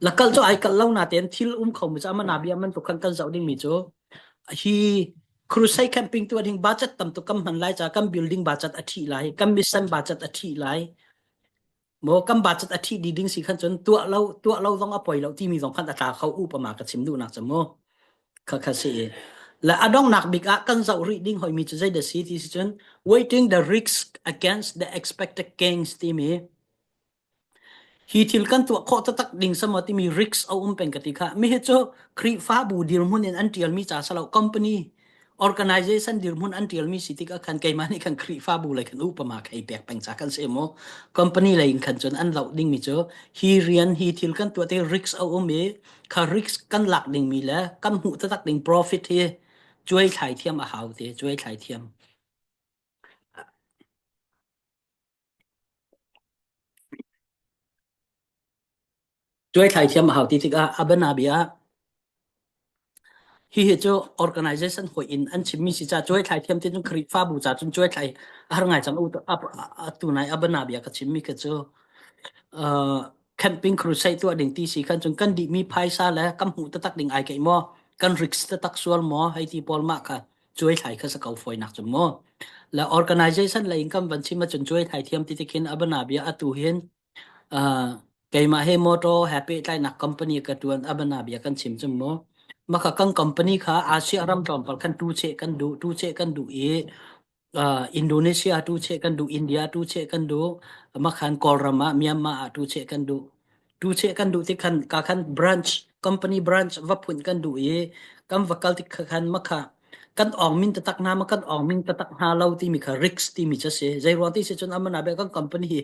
la kalh cu ai kalh lo na ten thil um kho mi cu amana bia man tu khan kan zoh ding mi cu hi crusade camping tu ding budget tam tu kam hman lai cha kan building budget a thi lai kan mission budget a thi lai Maw kan budget a ṭhih dih ding si khan cun tuah lo tuah lo zong a poi lo timi zong khan a tla kho upama ka chim duhnak cu mu kha kha si i le a donghnak bik ah kan zoh rih ding hoimi cu zei dah si ti si cun waiting the risk against the expected gains timi hi thil kan tuah khawh taktak ding sama timi risk a um peng ka ti kha mi hi cu Khrihfabu dirhmun in an ṭialmi ca salo company organization dirhmun an ṭialmi si tikah khan keimah nih khan Khrihfabu lei khan upama khei pek peng ca kan si mu company lei in khan cun an loh dingmi cu hi rian hi thil kan tuah te risk a um i kha risk kan lak dingmi le kan hmuh taktak ding profit hi cuai thlai thiam a hau te cuai thlai thiam Cuai thlai thiam a hau ti tikah a bianabia ah hihi cu organization hoih in an chimmi si ca cuai thlai thiam ti cun Khrihfabu ca cun cuai thlai a har ngai cang atu nai a bianabia ka chimmi kha cu uh, camping crusade tuah ding ti si khan cun kan dihmi phaisa le kan hmuh taktak ding ai keih maw kan risk taktak sual maw hei ti pawl mah kha cuai thlai kha sa ko fawinak cu mu le organization lei in kan van chim ahcun cuai thlai thiam ti tikhin a bianabia atu hin Uh, keimah he motor he pehtlainak company ka tuan abana bia kan chim chung mu. Maka kan company kha Asia ram tlawmpal khan tu che kan duh tu che kan duh i uh, Indonesia tu che kan duh India tu che kan duh makhan Kawlram ah Myanmar ah tu che kan duh tu che kan duh ti khan ka khan branch company branch va phun kan duh i kan va kal ti khan makha kan ong min tatak hna ma kan ong min tatak hna lo timi kha risk timi cu si zei ruang ti si cun amana be kan company hi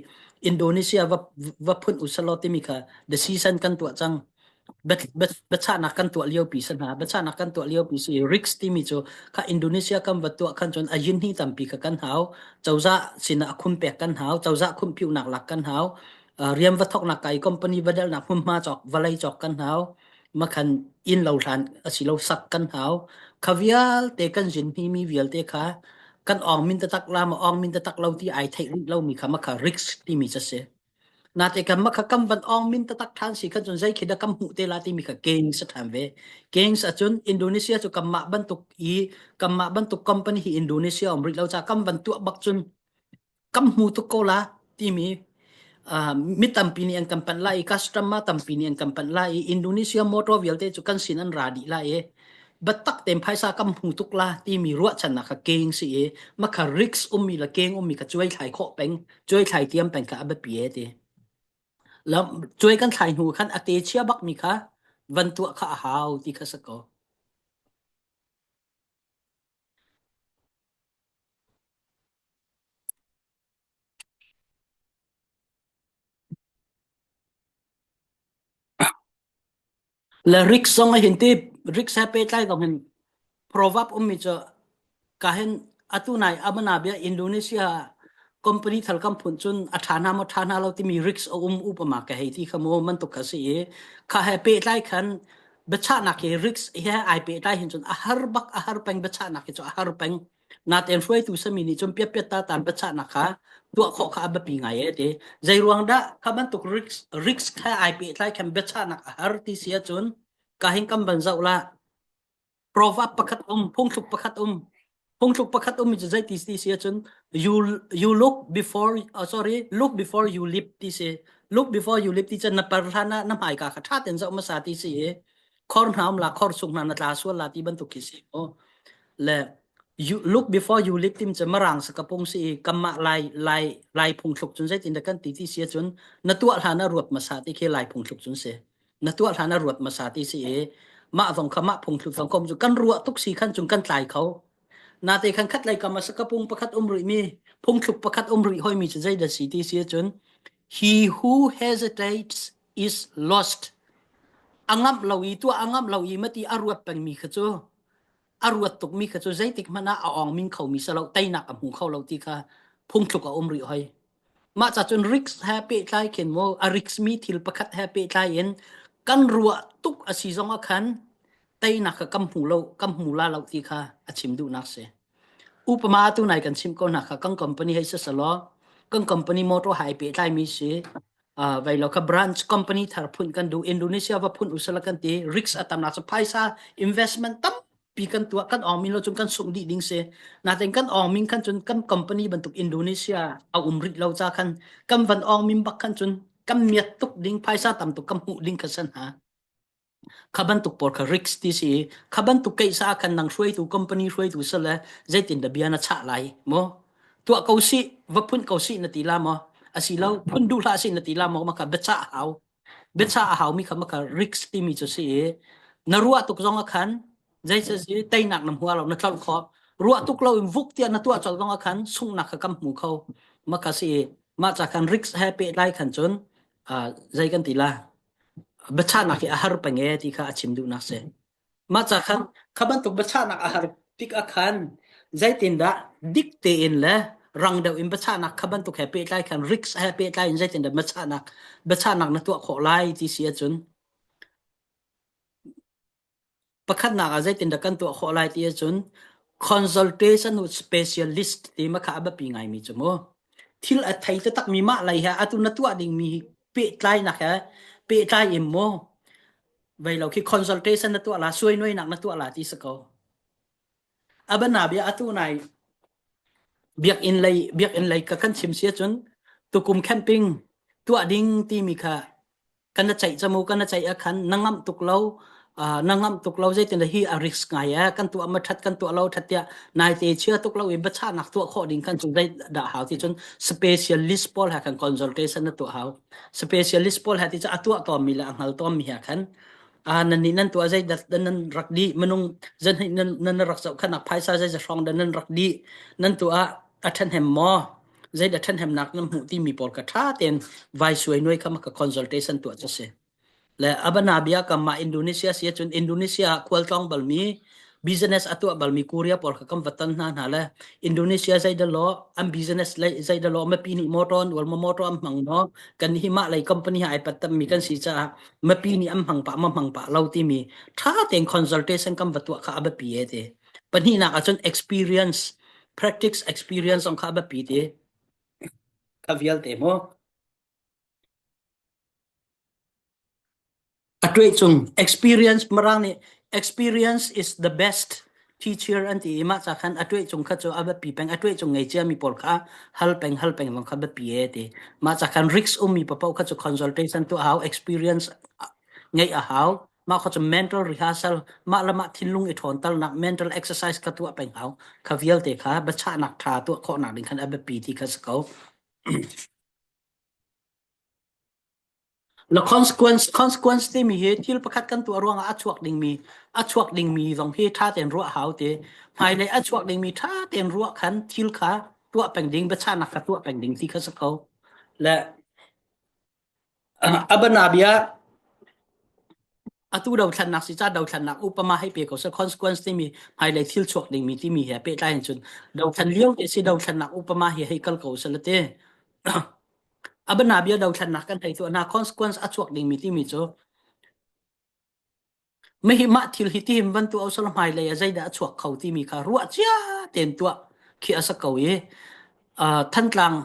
Indonesia va va phun usalo timi kha decision kan tuah cang biachahnak kan tuah lio pi san hna biachahnak kan tuah lio pi si risk timi cu kha Indonesia kan va tuah khan cun a yin hi tampi kha kan hau cozah sinah khum pek kan hau cozah khum piunak lak kan hau. Rian va thoknak kai company va delnak hmunhma cawk vawlei cawk kan hau. Makhan inn lo hlan asilo sak kan hau. Kha vialte kan zin hi mi vialte kha kan ong min tatak la ma ong min tatak lo ti ai theih rih lo mi kha makha risk timi cha si. Nate kan makha kam van ong min tatak than si khan cun zei khi dah kam hmuh te la timi kha gains a than ve. Gains acun Indonesia cu kanmah bantuk i kanmah bantuk company hi Indonesia um rih lo ca kam van tuah bak cun kam hmu tuk ko la timi uh, mi tampi nih an kan panh lai i customer tampi nih an kan panh lai i Indonesia motor vialte cu kan sin an ra dih lai i biatak tein phaisa kam hmu tuk la timi ruahchannak kha keng si i makha risk ummi le keng ummi kha cuai thlai khawh peng cuai thlai tiam peng kha a biapi e ti lam cuai kan thlai hnu khan a te chia bak mi kha van tuah kha a hau ti kha sa ko. Le risk zong a hin ti risk he pehtlai zong hin proverb ummi cu ka hin atu nai amana bia Indonesia company thal kam phun cun a tha hna maw tha hna lo timi risk a um upama ka hei ti kha mu man tuk kha si i kha he pehtlai khan biachahnak hi risk he ai pehtlai hin cun a har bak a har peng biachahnak hi cu a har peng. Natein hruaitu sami nih cun piatpiat ta tan biachahnak kha tuah khawh kha a biapi ngai e ti. Zei ruang dah kha bantuk risk risk kha ai pehtlai khan biachahnak a har ti si ahcun ka hin kam ban zoh la proverb pakhat um phungthluk pakhat um phungthluk pakhat um mi cu zei ti ti si ahcun you you look before uh, sorry look before you leap ti si look before you leap ti cun na par hlan ah na hmaika kha tha ten zoh hmasa ti si i khor hna um la khor sung hna na tla sual la ti bantuk khi si o le you look before you leap tim cu marang sa kapung si i kamah lai lai lai phungthluk cun zeitin dah kan ti ti si ahcun na tuah hlan ah ruat hmasa ti khi lai phungthluk cun si na tuah hlan ah ruat hmasa ti si i mah zong kha mah phungthluk zong kom cu kan ruah tuk si khan cun kan tlai kho nate khan khat lei kam a sakapung pakhat um rih mi phungthluk pakhat um rih hoi mi cu zeidah si ti si ahcun he who hesitates is lost a ngamh lo i tuah a ngamh lo i mati a ruat pengmi kha cu a ruat tukmi kha cu zeitik hmanh ah a awng min khomi si lo teinak a hmu kho lo ti kha phungthluk a um rih hoi mah ca cun risk he pehtlai khin mu a risk mi thil pakhat he pehtlai in kan ruah tuk a si zong ah khan teinak kha kam hmu lo kam hmu la lo ti kha a chim duhnak si upama tu nai kan chim ko hna kha kan company hei sasalaw kan company motor hai pehtlai mi si uh, vai lo kha branch company thar phun kan du Indonesia va phun usala kan ti risk atam na phaisa investment tampi kan tuah kan ong min lo cun kan sung dih ding se naten kan ong min khan cun kan company bantuk Indonesia a um rit lo cha khan kan van ong min bak khan cun kan miat tuk ding phaisa tam tuk kan hmuh ding kha san ha Kha bantuk pawl kha risk ti si i kha bantuk keihsa ah khan nang hruaitu company hruaitu si le zeitin dah bia na chah lai maw? Tuah ko sih, va phun ko sih na ti la maw? Asilo phun duh hlah sih na ti la maw? Maka biachah a hau. Biachah a haumi kha maka risk timi cu si i na ruah tuk zong ah khan zeicah teinak na hmu lo na tlolh khawh. Ruah tuk lo in vuk tiah na tuah colh zong ah khan sunghnak kha kam hmu kho. Maka si i mah ca khan risk he pehtlai khan cun uh, zei kan ti la biachahnak hi a har peng e ti kha a chim duhnak si. Mah ca khan kha bantuk biachahnak a har tik ah khan zeitindah dik tein le rang deuh in biachahnak kha bantuk he pehtlai khan risk he pehtlai in zeitindah biachahnak biachahnak na tuah khawh lai ti si ahcun Pakhatnak ah zeitindah kan tuah khawh lai ti ahcun consultation with specialist ti ma kha a biapi ngaimi cu mu. Thil a thei taktakmi mah lei he atu na tuah dingmi pehtlainak he pehtlai in mu vei lo khi consultation na tuah la suainuainak na tuah la ti si ko. Abana bia atu nai biakinn lei biakinn lei ka kan chim si ahcun tukum camping tuah ding timi kha kan na ceih camu kan na ceih ah khan na ngamh tuk lo uh, na ngamh tuk lo zeitin hi a risk ngai eh kan tuah ma that kan tuah lo that tiah nai te chia tuk lo i biachahnak tuah khawh ding kan cu zei dah hau ti cun specialist pawl ha kan consultation na tuah hau specialist pawl ha ti cu a tuah tawn mi le a hngal tawn mi ha khan a nan nih nan tuah zei dat nan rak di minung zan nan nan rak zoh khanak phaisa zei za hrong dan nan rak di nan tuah a ṭhahnem maw zeidah ṭhahnemnak nan hmuh timi pawl kha ṭha tein vai suai nuai kha ka consultation tuah cu si. Le abana bia kam mah Indonesia si ahcun Indonesia ah khualtlawng balmi Business a tuah balmi Korea pawl kha kan va ton hna hna le Indonesia zei dah an business lei zei dah mipi nih motor an ual ma motor an hmang no kan hi mah lei company ai pat tammi kan si caah mipi nih an hmang pah ma hmang pah lo timi tha tein consultation kan va tuah kha a biapi e ti. Pahnihnak ahcun experience practice experience zong kha a biapi ti. Kha vialte mu. A tuahcung experience Mirang nih experience is the best teacher an ti i mah ca khan a tuahcung kha cu a biapi peng a tuahcung ngei ciami pawl kha hal peng hal peng zong kha biapi e ti. Mah ca khan risk ummi paoh kha cu consultation tuah hau experience ngeih a hau. Mah kha cu mental rehearsal mah le mah thinlung i ṭhawntalnak mental exercise kha tuah peng hau. Kha vialte kha biachahnak ṭha tuah khawhnak ding khan a biapi ti kha si ko. Na consequence consequence timi hi thil pakhat kan tuah ruangah a chuak dingmi a chuak dingmi zong hi ṭha tein ruah hau te. Hmailei a chuak dingmi ṭha tein ruah khan thil kha tuah peng ding biachahnak kha tuah peng ding ti kha si ko. Le abanabia atu dothlannak si ca dothlannak upama hei pe ko seh consequence timi hmailei thil chuak dingmi timi he pehtlai in cun dothlan lio te si dothlannak upama hi hei kal ko seh le te. Abanabia dothlannak kan hei tuah hna consequence a chuak dingmi timi cu mihi mah thil hi tihim van tuah usal hmailei ah zeidah a chuak kho timi kha ruah cia tein tuah khi a si ko i Thantlang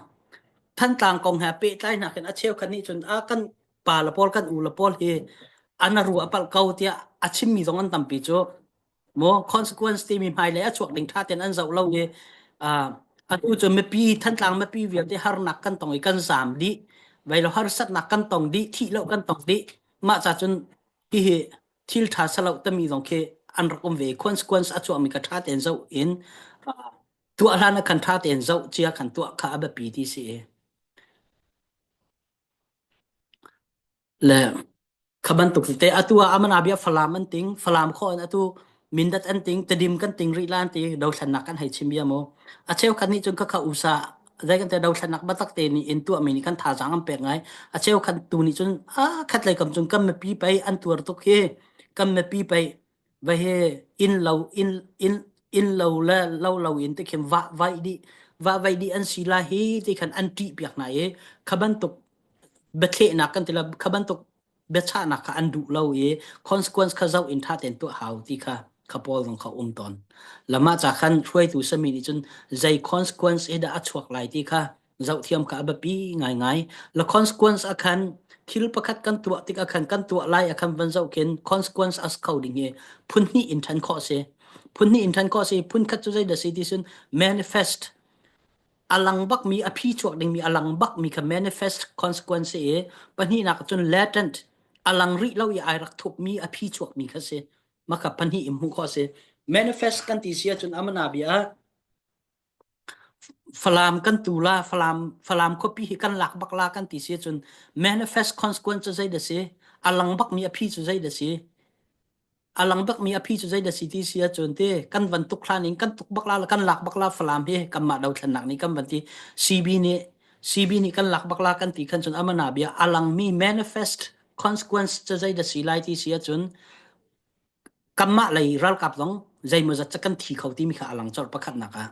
Thantlang kong he pehtlai hna khin a cheukhat nih cun a kan pa le pawl kan u le pawl hi an ruah palh ko tiah a chimmi zong an tampi cu Maw consequence timi hmailei a chuak ding ṭha tein an zoh lo i atu cu mipi Thantlang mipi vialte harnak kan tong i kan zaam dih vai lo harsatnak kan tong dih thih lo kan tong dih mah ca cun hihi thil ṭha salo tami zong khi an rak um ve consequence a chuakmi kha ṭha tein zoh in tuah hlan ah khan ṭha tein zoh cia khan tuah kha a biapi ti si Le kha bantuk tete atu ah amana bia Falam an ting Falam kho in atu Mindat an ting Tedim kan ting rih lan ti dothlannak kan hei chim bia mu a cheukhat nih cun khakha usa zei kan te dothlannak batak te nih in tuah mi nih kan thazaang an pek ngai a cheukhat tu nih cun a khat lei kam cun kan mipi pei an tuar tuk hi kan mipi pei va he inn lo inn inn inn lo le lo lo in te khin va vai dih va vai dih an si la hi ti khan an ṭih piak hna i kha bantuk biathlehnak kan ti la kha bantuk biachahnak kha an duh lo i consequence kha zoh in ṭha tein tuah hau ti kha kha pawl zong kha um tawn lamah ca khan hruaitu sami nih cun zei consequence hi dah a chuak lai ti kha zohthiam kha a biapi ngaingai la consequence a khan thil pakhat kan tuah tik a khan kan tuah lai a khan van zoh khin consequence as kho ding hi phun hnih in ṭhen khawh si phun hnih in ṭhen khawh si phun khat cu zei dah si ti cun manifest a lang bakmi a phi chuak dingmi a lang bakmi kha manifest consequence i pahnihnak cun latent a lang rih lo i ai rak thupmi a phi chuakmi kha si maka pahnih in hmuh khawh si manifest kan ti si ahcun amana bia Falam kan tu la Falam Falam khuapi hi kan lak bak la kan ti si ahcun manifest consequence cu zei dah si a lang bakmi a phi cu zei dah si a lang bakmi a phi cu zei dah si ti si ahcun ti kan van tuk hlan in kan tuk bak la kan lak bak la Falam hi kanmah dothlennak nih kan van ti CB nih CB nih kan lak bak la kan ti khan cun amana bia a langmi manifest consequence cu zei dah si lai ti si ahcun kanmah lei ralkap zong zeimawzat cu kan thi kho timi kha a lang colh pakhatnak ah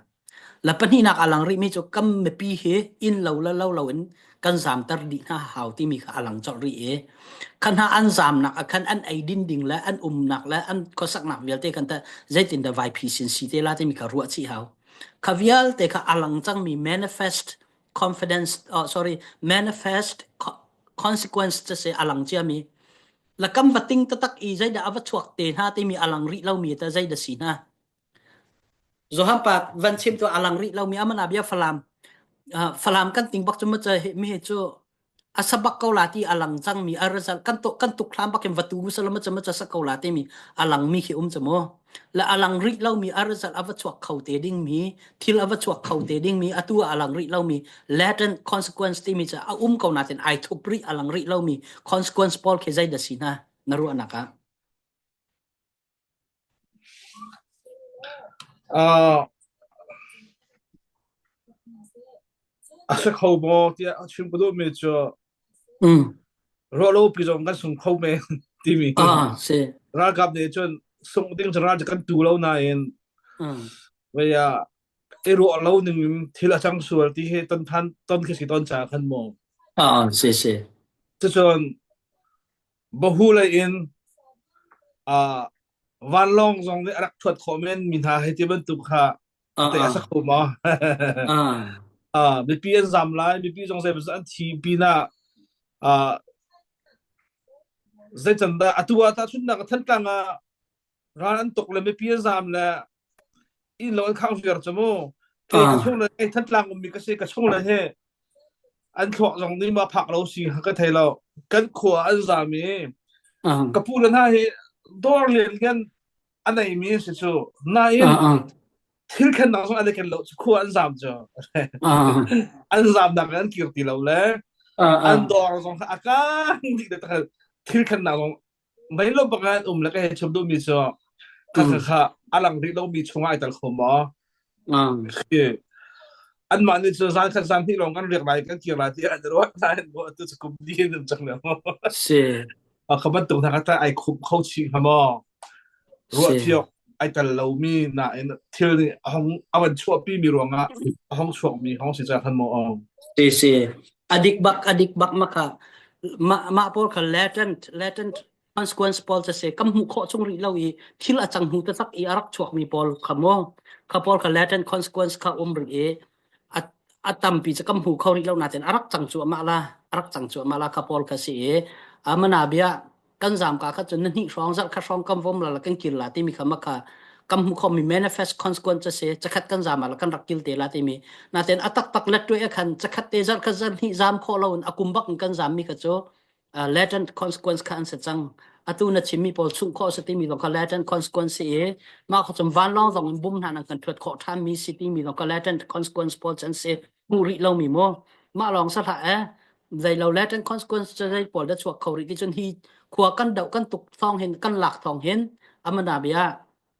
La pahnihnak a lang rihmi cu kam mipi hi inn lo le lo lo in kan zamter dih hna hau timi kha a lang colh rih i kha hna an zamnak ah khan an eidin ding le an umnak le an khuasaknak vialte khan teh zeitin dah vai phi sin si te la timi kha ruah chih hau. Kha vialte kha a lang cangmi manifest confidence oh, sorry manifest consequence cu si a lang ciami la kam va ting taktak i zeidah a va chuak te hna timi a lang rih lomi ta zeidah si hna Johan pa van chim tu alang rih lomi amana bia Falam Falam kan ting bak cu ma mi hi cu a sabak ko la ti alang cang mi a result kan to kan tuk hlam bakin vatu musalam ma ma sa ko la ti mi alang mi khi um chu mo la alang rih lo mi a result ava chuak kho te ding mi thil ava chuak kho te ding mi atu alang rih lo mi latent consequence ti mi cha a um ko na ten ai thup rih alang rih lo mi consequence paul khi zai da si na na ruahnak ah
Uh, a si kho maw tiah a chim ka duhmi cu
Mm.
ruahlo pi zong kan sung kho men timi
Ah, si.
ralkap nih cun sung ding cu ral cu kan tu lo nain
Mm.
vei ah i ruah lo ning in thil a cang sual ti hi ton than ton khi si ton ca khan mu.
Ah, si si.
Cucun bahu lei in ah vanlawng zong nih a rak thuat khawh men mi hna hei ti bantuk kha
Ah,
te a
ah.
sa kho ma?
Ah.
Ah, mipi an zam lai, mipi zong zei an thi pinah ah zei can dah atu ah tahchunhnak Thantlang ah ral an tuk le mipi an zam le inn lo an khang viar cu mu kei ka
Ah.
chung le kei Thantlang ummi ka si ka chung le he an thluak zong nih ma phak lo si ka thei lo kan khua an zam i
Ah.
ka pu le hna hi dawr lian lian a nei mi si cu nain
Ah. Ah.
thil khennak zong an i ken lo cu khua an zam cu
Ah.
an zam nak an kir ti lo le
Ah.
an
Ah.
dawr zong kha a kang dih le thil khennak zong mei lo bak an um le ka hei chim duhmi cu kha kha
Mm.
kha a lang rih lomi chungah ai tel kho maw?
Ah.
Khi anmah nih cun zan khat zan hnih lawng kan riak lai kan kir lai ti an ruat nain maw atu cu kum li in um cang le maw.
Si.
A kha bantuk hna kha ai khup kho chih hnga maw? Ruah
Si.
thiok ai tel lomi nain thil nih a hong a van chuahpi mi ruangah a hong chuakmi hong si ca khan maw ong.
Si si. Adik bak adik bak maka ma ma pawl kha latent latent consequence pawl cu si kan hmuh khawh chung rih lo i thil a cang hnu taktak i a rak chuakmi pawl kha maw kha pawl kha latent consequence kha um rih i a a tampi cu kan hmu kho rih lo nain a rak cang cu amah la a rak cang cu amah la kha pawl kha si i amana bia kan zam ka kha cun na hnih hrawng zarh kha hrawng kan vom la la kan kir la timi kha maka kan hmu khomi manifest consequence se chakhat kan zam la kan rak kil te la timi naten a tak tak let tu e khan chakhat te zarh kha zan hnih zam kho lo in akum bak in kan zam mi kha cu latent consequence kha an si cang atu na chimmi pawl chung khawh si timi zong kha latent consequence si i mah kha cun vanlawng zong in bum hna nan kan thuat khawh ṭhan mi si timi zong kha latent consequence pawl an si hmuh rih lomi mu mah lawng sa hlah eh zei lo latent consequence cu zei pawl da chuak kho rih ti cun hi khua kan doh kan tuk thawng hin kan lak thawng hin amana bia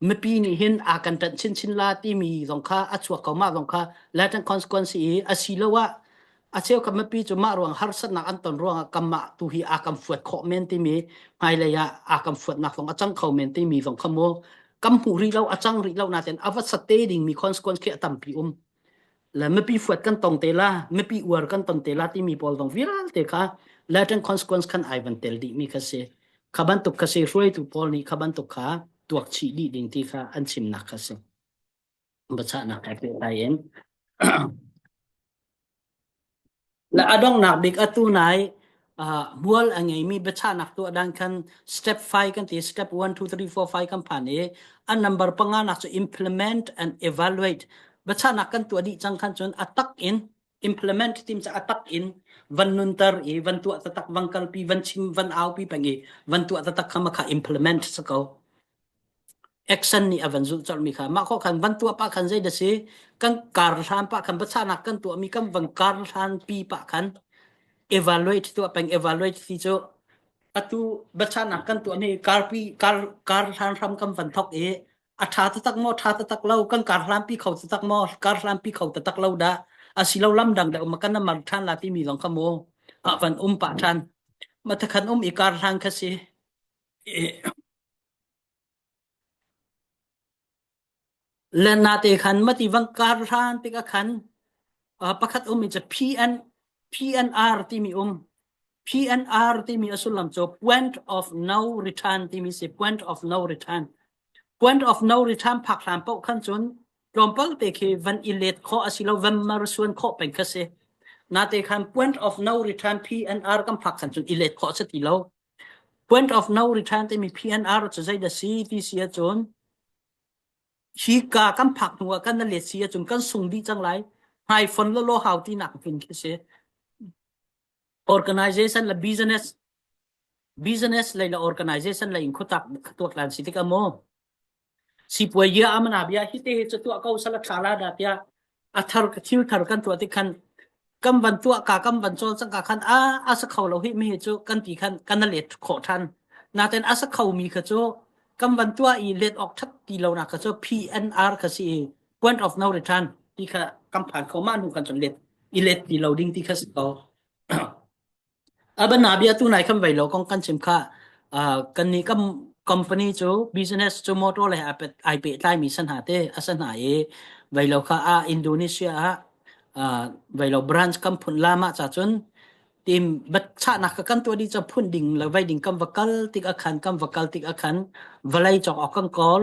mipi nih hin a kan ṭanh chinchin la timi zong kha a chuak ko mah zong kha latent consequence i a si lo ah a cheu kha mipi cu mah ruang harsatnak an ton ruangah kanmah tu hi a kan fuat khawh men timi hmailei ah a kan fuatnak zong a cang kho men timi zong kha mu kam hmuh rih lo a cang rih lo nain a va sate dingmi consequence khi a tampi um le mipi fuat kan tong te la mipi uar kan ton te la timi pawl zong vialte kha latent consequence khan ai van tel dih mi kha si kha bantuk kha si hruaitu pawl nih kha bantuk kha tuak chih dih ding ti kha an chimnak kha si bachahnak kai pehtlai in Le a donghnak bik atu nai hmual a ngeimi biachahnak tuah dan khan step 5 kan ti step 1 2 3 4 5 kan phan i a number panga nak cu implement and evaluate biachahnak kan tuah dih cang khan cun a tak in implement tim ca a tak in van nunter i van tuah tatak van kalpi van chim van aupi peng i van tuah tatak kha ma kha implement sa ko Action nih a van zulh colhmi kha mah khawh khan van tuah pah khan zei dah si kan kar hlan pah khan biachahnak kan tuahmi kan van kar hlan pi pah khan evaluate tuah peng evaluate ti cu atu biachahnak kan tuahmi karpi kar kar hlan hram kan van thok i a ṭha taktak maw ṭha taktak lo kan kar hlan pi kho taktak maw kar hlan pi kho taktak lo dah asilo lam dang dah um kan mar ṭhan la timi zong kha mu a van um pah ṭhan ma thakhan um i kar hlan kha si Le nate khan mati vang kar hlan tikah khan pakhat um mi cu PN PNR timi um PNR timi a sullam cu point of no return timi si point of no return point of no return phak hlan paoh khan cun tlawmpal te khi van i let khawh asilo van mar suan khawh peng kha si nate khan point of no return PNR kan phak khan cun i let khawh si ti lo Point of no return timi PNR cu zeidah si ti si ahcun hi ka kan phak hnu ah kan na let si ahcun kan sung dih cang lai. Hmai fon lawlaw hau tinak phun khi si. Organization le business business lei le organization lei in khuatak tuak lan si tikah maw Sipuayi amana bia hi te hi cu tuah ko sala tha la dah tiah a thar thil thar kan tuah tik khan kan van tuah ka kan van cawl cang ka khan a a sa kho lo hi mi hi cu kan ti khan kan let khawh than naten a sa kho mi kha cu kan van tuah i let awk that ti lo nak kha cu PNR kha si point of no return ti kha kan phan kho ma nu kan chon let i let ti lo ding ti kha si ko Abanabia tu nai kan vei lo kong kan chim kha kan nih kan Company cu business cu motor le ai pehtlaimi san hna te a san hna i veilo kha ah Indonesia ah uh, veilo branch kan phun la mah cha cun tim batchahnak kha kan tuah dih ca phun ding le vei ding kan va kal tik a khan kan va kal tik a khan vawlei cawk awk kan kawl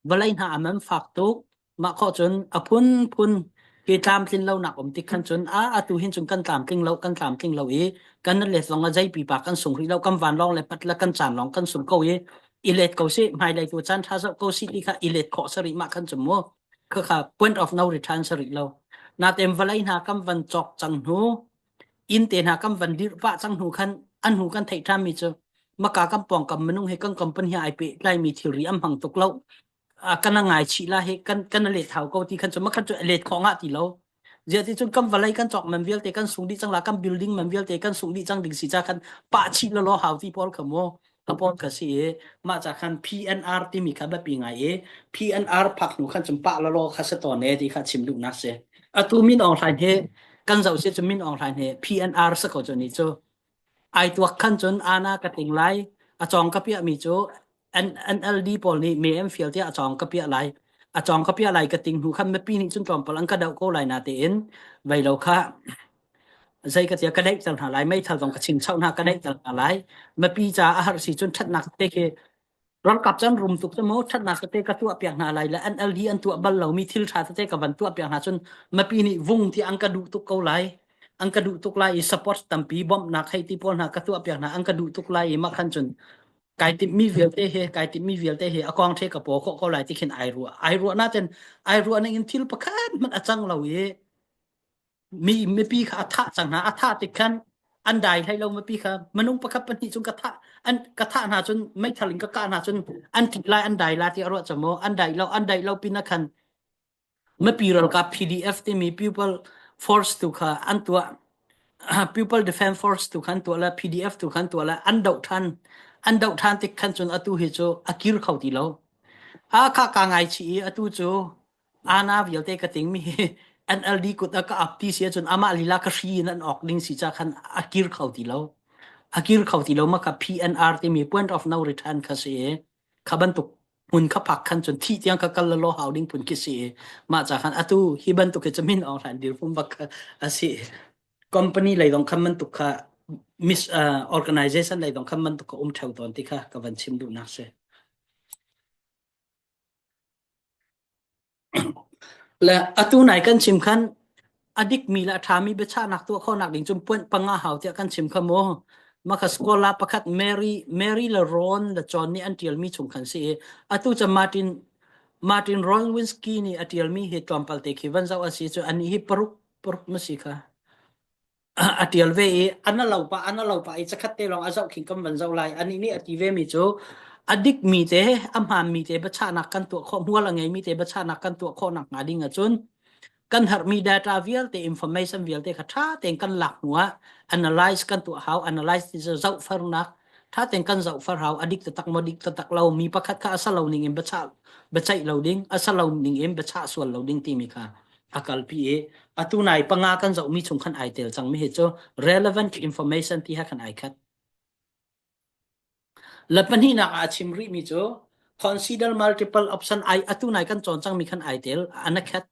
vawlei hna a man fak tuk mah khawh cun a phunphun hi tlamtlin lonak um tik khan cun a atu hin cun kan tlamtling lo kan tlamtling lo i kan let zong a zei pipa kan sung rih lo kan vanlawng le pat le kan caan lawng kan sung ko i i let ko si hmailei tu caan tha zoh ko si ti kha i let khawh sari mah khan cun mu kha kha point of no return sari lo natem vawlei hna kan van cawk cang hnu inn te hna kan van dirh pah cang hnu khan an hnu kan theih ṭhan mi cu maka kan pawngkam minung he kan company he ai pehtlai mi thilri an hmang tuk lo kan ngai chih la he kan kan let thau ko ti khan cu makhan cu let khawh nga ti lo zia ti cun kan vawlei kan cawk man vialte kan sung dih cang la kan building man vialte kan sung dih cang ding si cha khan pah chih lo lo hau ti pawl kha mu ka pawl kha si i mah ca khan PNR timi kha biapi ngai i PNR phak hnu khan cun pah lalaw kha si tawn e ti kha chim duhnak si. Atu Min Aung Hlaing hi kan zoh si cu Min Aung Hlaing hi PNR si ko cu ni cu ai tuak khan cun ana ka tling lai a cawng ka piah mi cu NLD pawl nih me an fial tiah a cawng ka piah lai a cawng ka piah lai ka ting hnu khan mipi nih cun tlawmpal an ka doh ko lai na tein vei lo kha zei ka tia ka daihter hna lai meithal zong ka chingchoh hna ka daihter hna lai mipi ca a har si cun ṭhatnak te khi ralkap cun rum tuk cu mu ṭhatnak tete ka tuah piak hna lai le NLD an tuah bal lomi thil ṭha tete ka van tuah piak hna cun mipi nih vung ti an ka duh tuk ko lai an ka duh tuk lai i support tampi bawmhnak hei ti pawl hna ka tuah piak hna an ka duh tuk lai i mah khan cun kai timhmi vialte he kai timhmi vialte he a kong the ka paw khawh ko lai ti khin ai ruah ai ruah na ten ai ruah ning in thil pakhat hmanh a cang lo i mi mipi kha a thah cang hna a thah tik khan an dai hlei lo mipi kha minung pakhat pahnih cun ka thah an ka thah hna cun meithal in ka kah hna cun an ṭih lai an dai la ti a ruah cang maw an dai lo an dai lo pin ah khan mipi ralkap PDF timi people force tu kha an tuah people defense force tu khan tuah la PDF tu khan tuah la an doh ṭhan an doh ṭhan tik khan cun atu hi cu a kir kho ti lo a kha ka ngai chi i atu cu Ana vialte ka tingmi hi NLD kut ah ka ap ti si ahcun amah lila ka hri in an awk ding si ca khan a kir kho ti lo. A kir kho ti lo ma kha PNR timi point of no return kha si i kha bantuk hmun kha phak khan cun thih tiang kha kal lo hau ding phun khi si i mah ca khan atu hi bantuk hi cu min Aung Hlaing dirhmun bak kha a si. Company lei dong khan bantuk kha mis uh, organization lei dong khan bantuk kha um theo tawn ti kha ka van chim duhnak si. Le atu nai kan chim khan a dikmi le a ṭhami biachahnak tuah khawhnak ding cun puanh panga hau tiah kan chim kha mu. Maka scholar pakhat Mary Mary le Ron le John nih an ṭialmi chung khan si i atu cu Martin Martin Ronwinski nih a ṭialmi hi tlawmpal te khi van zoh a si cu anih hi paruk paruk ma si kha. A ṭial ve i an a lo pah an a lo pah i cakhat te lawng a zoh khin kan van zoh lai anih nih a ti ve mi cu a dikmi te a hmaanmi te biachahnak kan tuah khawh hmual a ngeimi te biachahnak kan tuah khawh nak hnga ding ahcun kan herhmi data vialte information vialte kha ṭha tein kan lak hnu ah analyze kan tuah hau analyze ti cu zohfernak ṭha tein kan zohfer hau a dik taktak maw dik taktak lo mi pakhat kha a sa lo ning in biachah biaceih lo ding a sa lo ning in biachah sual lo ding timi kha a kalpi i atu nai panga kan zohmi chung khan ai tel cangmi hi cu relevant information ti ha khan ai khat. Le pahnihnak ah a chim rihmi cu consider multiple option ai atu nai kan cawn cangmi khan ai tel an a khat.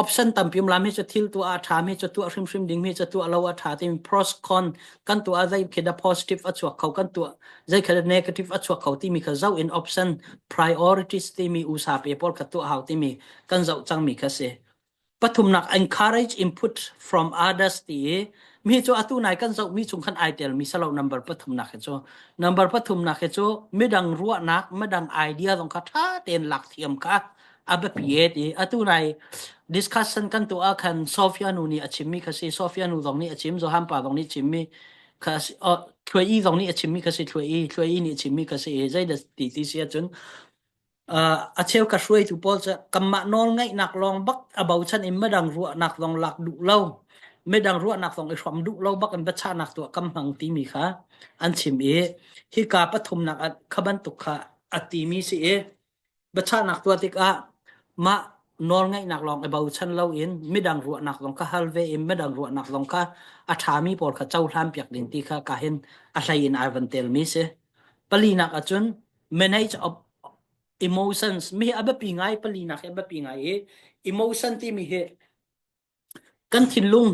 Option tampi um lam hi cu thil tuah a ṭha mi cu tuah hrimhrim ding mi cu tuah lo a ṭha timi pros con kan tuah zei khi da positive a chuak kho kan tuah zei khi da negative a chuak kho timi kha zoh in option priorities timi usa pe pawl kha tuah hau timi kan zoh cangmi kha si. Pathumnak encourage input from others ti i mi cu atu nai kan zohmi chung khan ai telmi salo number pathumnak hi cu number pathumnak hi cu midang ruahnak midang idea zong kha ṭha tein lak thiam kha a biapi e ti atu nai discussion kan tuah ah khan Sofia nu nih a chimmi kha si Sofia nu zong nih a chim Johan pa zong nih chimmi kha si Thluai i zong nih a chimmi kha si Thluai i Thluai i nih a chimmi kha si i zeidah ti ti si ahcun a cheu ka hruaitu pawl cu kanmah nawl ngeihnak lawng bak a bochan in midang ruahnak zong lak duh lo midang ruahnak zong i hrawm duh lo bak in biachahnak tuah kam hmang timi kha an chim i hika pathumnak ah kha bantuk kha a timi si i biachahnak tuah tikah mah nawlngeihnak lawng i bochan loin midang ruahnak zong kha hal ve in midang ruahnak zong kha a ṭhami pawl kha cohlan piak ding ti kha ka hin a hlei in ai van telmi si. Palinak ahcun manage of emotions mi hi a biapi ngai palinak hi a biapi ngai i emotion timi hi kan thinlung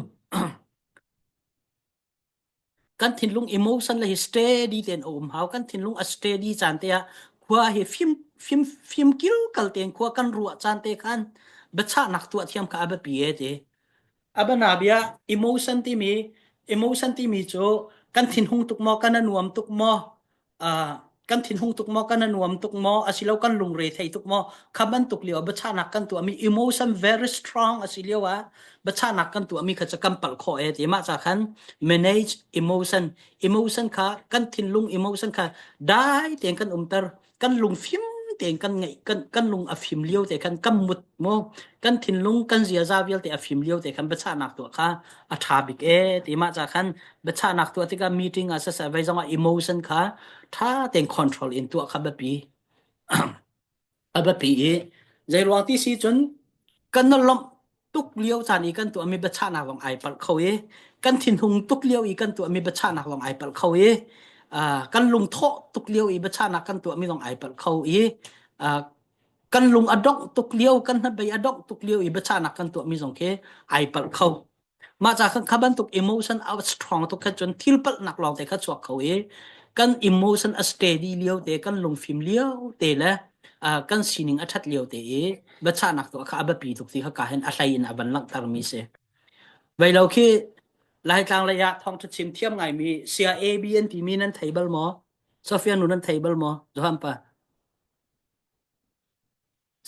kan thinlung emotion le hi steady tein a um hau kan thinlung a steady caan te ah khua hi fim fim fim kil kal tein khua kan ruah caan te khan biachahnak tuah thiam kha a biapi e ti abana bia emotion timi emotion timi cu kan thinhung tuk maw kan a nuam tuk maw uh, kan thinhung tuk maw kan a nuam tuk maw asilo kan lungre thei tuk maw kha bantuk lio biachahnak kan tuahmi emotion very strong asi lio ah biachahnak kan tuahmi kha cu kan palh khawh e ti mah ca khan manage emotion emotion kha kan thinlung emotion kha dai tein kan umter kan lung fim tein kan ngeih kan kan lung a fim lio te khan kan mut mu kan thinlung kan ziaza vialte a fim lio te khan biachahnak tuah kha a ṭha bik e ti mah ca khan biachahnak tuah tikah meeting ah siseh voi zongah emotion kha ṭha tein control in tuah kha biapi a biapi i zeiruang ti si cun kan na lawmh tuk lio caan i kan tuahmi biachahnak zong ai palh kho i kan thinhung tuk lio i kan tuahmi biachahnak zong ai palh kho i kan lungthawh tuk lio i biachahnak kan tuahmi zong ai palh kho i kan lung a dongh tuk lio kan hnabei a dongh tuk lio i biachahnak kan tuahmi zong khi ai palh kho Mah ca khan kha bantuk emotion a strong tuk kha cun thil palhnak lawng te kha chuak kho i kan emotion a steady lio te kan lungfim lio te le uh, kan sining a ṭhat lio te i biachahnak tuah kha a biapi tuk ti kha ka hin a hlei in a van langhtermi si. Vei lo khi Laitlang lei ah thawngṭha chim thiam ngaimi Sia AB an timi nan thei bal maw? Sofia nu nan thei bal maw? Johan pa.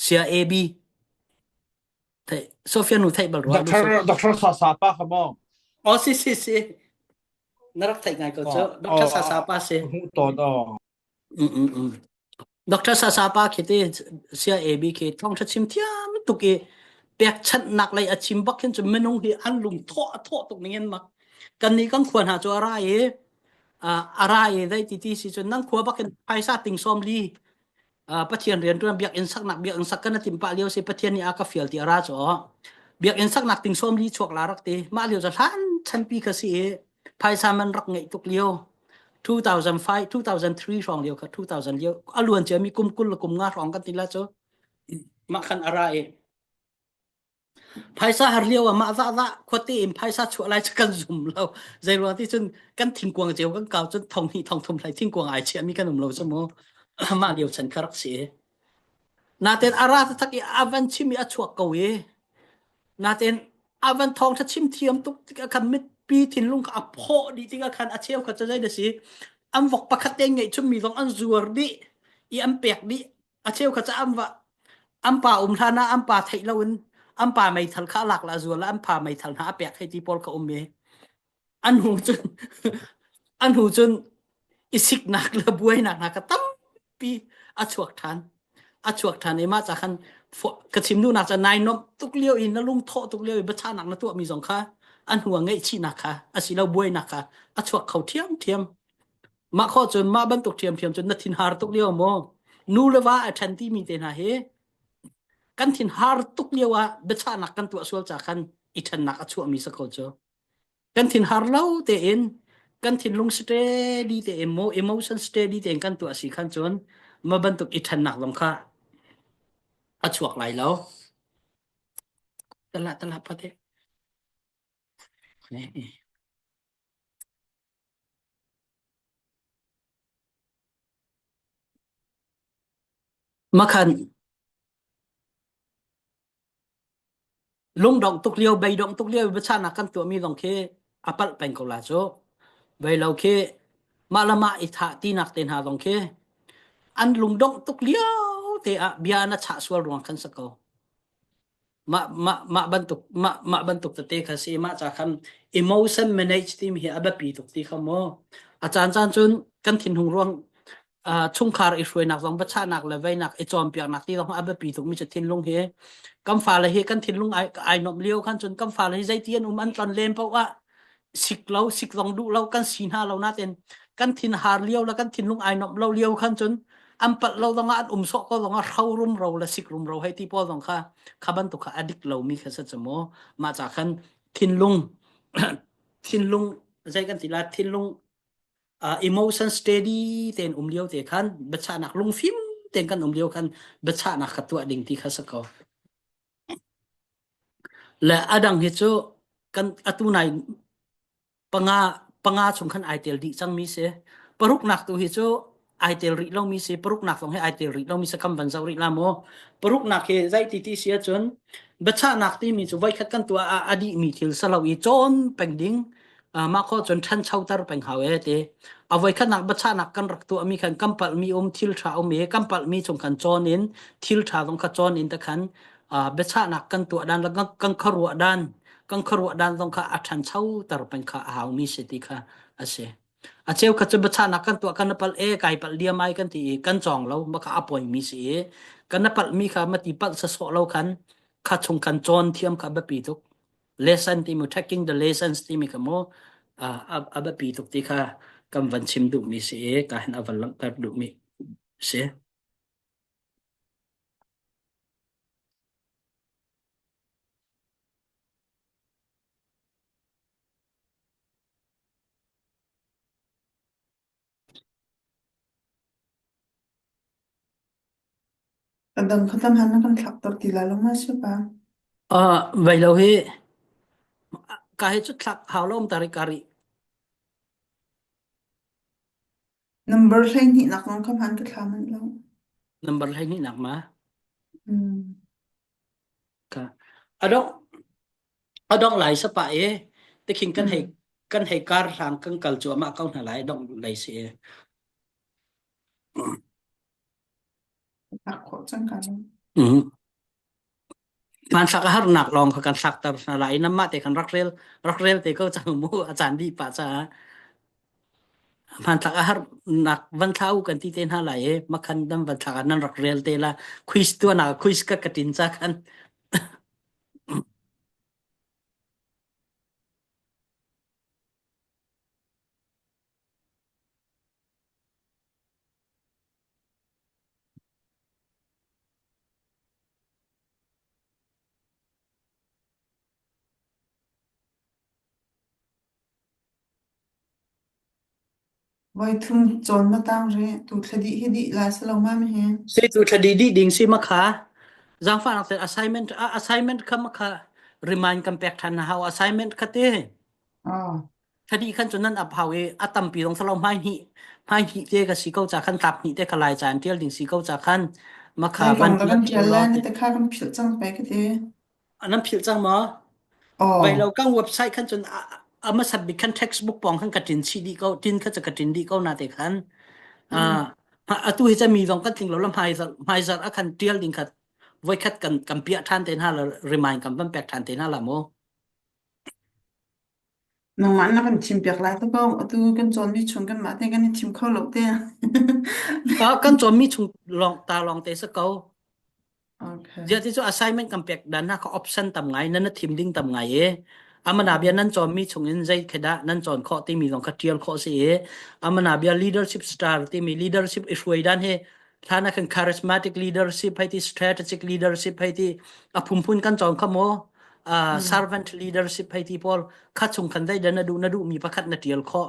Sia AB Thei Sofia nu theih bal rua.
Doctor Doctor Sa Sa pa kha maw?
Oh si si si. Na rak theih ngai ko cu. Doctor Sa Sa pa si.
Hmuh tawn aw.
Mm mm mm. Doctor Sa Sa pa khi te sia AB khi thong tha chim thiam tuk i pekchanhnak lei a chim bak hin cu minung hi an lung thawh a thawh tuk ning in mak kan nih kan khua hna cu a ra i a ra i dai ti ti si cun nang khua bak in phaisa ting som li Pathian rianṭuan biakinn saknak biakinn sak kan tim pah lio si Pathian nih a ka fial ti a ra cu biakinn saknak ting sawm li chuak la rak ti mah lio cu hlan chanpi kha si i phaisa man rak ngeih tuk lio 2005 2003 hrawng lio kha 2000 lio a luan cia mi kum kul le kum nga hrawng kan ti la cu mah khan a ra i Phaisa har lio ah mah zahzah khuate in phaisa chuah lai cu kan zum lo. Zeiruang ti cun kan thingkuang cio kan kau cun thong hnih thong thum hlei thingkuang ai chiahmi kan um lo cu mu. Mah lio chan kha rak si. Naten a ra tak i a van chim i a chuak ko i naten a van thawng tha chim thiam tuk tikah khan mitpi thinlung kha a phawh dih tikah khan a cheu kha cu zei da si an vok pakhat te ngeih chunmi zong an zuar dih i an pek dih a cheu kha cu an va an pa um hlan ah an pa theih loin an pa meithal kha a lak la a zual an pa meithal hna a pek hei ti pawl kha um i an hnu cun an hnu cun i siknak le buainak hna kha tampi a chuak ṭhan a chuak ṭhan i mah ca khan ka chim duhnak ca nai nomh tuk lio i na lung thawh tuk lio i biachahnak na tuahmi zong kha a hnu ah ngaihchihnak kha asilo buainak kha a chuak kho ṭhiamṭhiam Mah khawh cun mah bantuk ṭhiamṭhiam cun na thinhar tuk lio maw? Nu le va a ṭhen timi te hna hi kan thinhar tuk lio ah biachahnak kan tuah sual ca khan i ṭhennak a chuahmi si ko cu. Kan thinhar lo tein kan thinlung steady tein maw emotion steady tein kan tuah si khan cun mah bantuk i ṭhennak zong kha a chuak lai lo. Tala tala pate. Makhan lungdongh tuk lio beidongh tuk lio biachahnak kan tuahmi zong khi a palh peng ko la cu. Vei lo khi mah le mah i thah tinak te hna zong khi an lungdongh tuk lio te ah bia na chah sual ruang khan si ko. Mah mah mah bantuk mah mah bantuk tete kha si mah ca khan emotion manage timi hi a biapi tuk ti kha mu a caan caan cun kan thinhung ruang uh, chungkhar i hruainak zong biachahnak le veinak i cawnpiaknak ti zong a biapi tuk mi cu thinlung hi kan fale hi kan thinlung ai ai nuamh lio khan cun kan fale hi zeiti an um an tlon len paoh ah sik lo sik zong duh lo kan si hna lo natin kan thin har lio le kan thinlung ai nuamh lo lio khan cun an palh lo zongah an um sawh ko zongah hro rumro le sik rumro hei ti pawl zong kha kha bantuk kha a dik lomi kha si cu mu mah ca khan thinlung thinlung zei kan ti la thinlung. Uh, emotion steady tein um lio te khan biachahnak lungfim tein kan um lio khan biachahnak kha tuah ding ti kha si ko. Le adang hi cu kan atu nai panga panga chung khan ai tel dih cangmi si. Paruknak tu hi cu ai tel rih lomi si. Paruknak zong hi ai tel rih lomi si kam van zoh rih la mu. Paruknak hi zei ti ti si ahcun biachahnak timi cu voikhat kan tuah ah a dihmi thil si lo i cawn peng ding mah khawh cun ṭhanchoter peng hau e ti. A voikhatnak biachahnak kan rak tuahmi khan kan palhmi um thil ṭha um i kan palhmi chung khan cawn in thil ṭha zong kha cawn in te khan biachahnak kan tuah dan le kan khuaruah dan kan khuaruah dan zong kha a ṭhanchoter peng kha a haumi si ti kha a si. A cheu kha cu biachahnak kan tuah kan palh e kai palh liam ai kan ti i kan cawng lo ma kha a poimi si i kan palhmi kha mati palh sasawh lo khan kha chung kan cawn thiam kha biapi tuk. Lesson timi taking the lessons timi kha mu a biapi tuk ti kha kan van chim duhmi si i ka hin a van langhter duhmi si.
A dang kha tam han na kan thlak ter ti lai lo ma si pa.
Uh, vai lo hi ka hi chu thlak hau lo um tari kari.
Number 12 nak zong kha hman ka thla manh lo.
Number 12 nak ma?
Mm.
Ka adong adong lai sapa e tikhin kan hei
Mm.
kan hei kar hlang kan kal cu amah ko hna lai dong lei si e.
Tak khawh cang ka lo.
Mm. Hmanthlak a harnak lawng kha kan thlakter hna lai namah te khan rak rel rak rel te ko cang mu a caan dih pah caah hmanthlak a harnak van thla u kan ti te hna lai i makhan dam van thlak ah nan rak rel te la quiz tuana quiz ka ka tin ca khan
Voi thum cawn na tang rih. Tu thla dih hi dih lai si lo ma mi hi?
Si tu thla dih dih ding si makha zaangfahnak te assignment assignment kha makha remind kan pek than na hau assignment kha te
Oh.
Thadi khan cun nan ap hau i a tampi zong salo hmai hnih hmai hnih te ka si ko ca khan tlap hnih te ka lai ca in tial ding si ko ca khan makha
Zei
van
kong dah
tial
kan
te
ṭial
law
lai na
te
te kha kan philh cang pei ka ti.
nan philh cang maw vai lo
Oh.
kan website khan cun a hmasat bik khan textbook pong khan ka tin chih dih ko tin kha ca ka tin dih ko na te khan
Mm.
atu hi ca mi zong kan tling lo la hmai zarh hmai zarh a khan tial ding khat voikhat kan kan piah than te hna la remind kan van pek than te hna la mu
Nangmah na kan thimpiak lai ta ko. Atu kan cawnmi chung kanmah te kan i thim kho lo te.
Kan cawnmi chung lawng ta lawng te sa ko.
Okay.
Zia ti cu assignment kan pek dan na ka option tam ngai nan na thim ding tam ngai e. Amana bia nan cawnmi chung in zei khi dah nan cawn khawh timi zong kha tial khawh si e. Amana bia leadership style timi leadership i hruai dan he thana kan charismatic leadership hai ti strategic leadership hai ti a phunphun kan cawn kha mo uh,
Mm.
servant leadership hei ti pawl kha chung khan dei na duh na duh mi pakhat na tial khawh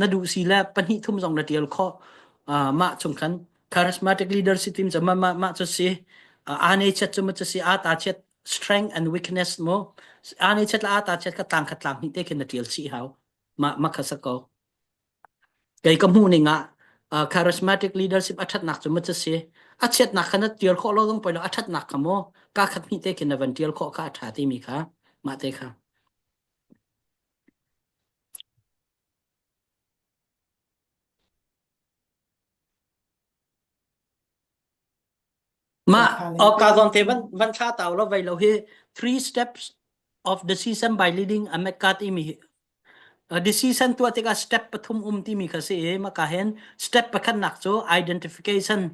na duh si le pahnih thum zong na tial khawh uh, mah chung khan charismatic leadership team ma ma ma chu si uh, ane chat chu ma chu si a ta chat strength and weakness mo ane chat la a ta chat ka tlang khat tlang ni te khin na tial chi hau ma ma kha sa ko Kei ka hmuh ning ah uh, charismatic leadership a ṭhatnak cu maw si a chiatnak kha na tial khawh lo zong poi lo a ṭhatnak kha maw ka khat hnih te khin na van tial khawh kha a ṭha timi kha mah te kha
Kan
mah
tha lei
ka
te.
zawn te van van thla tau lo vai lo hi three steps of decision by leading a mecca timi Decision tuah tikah step pathum um timi kha si i maka hin step pakhatnak cu identification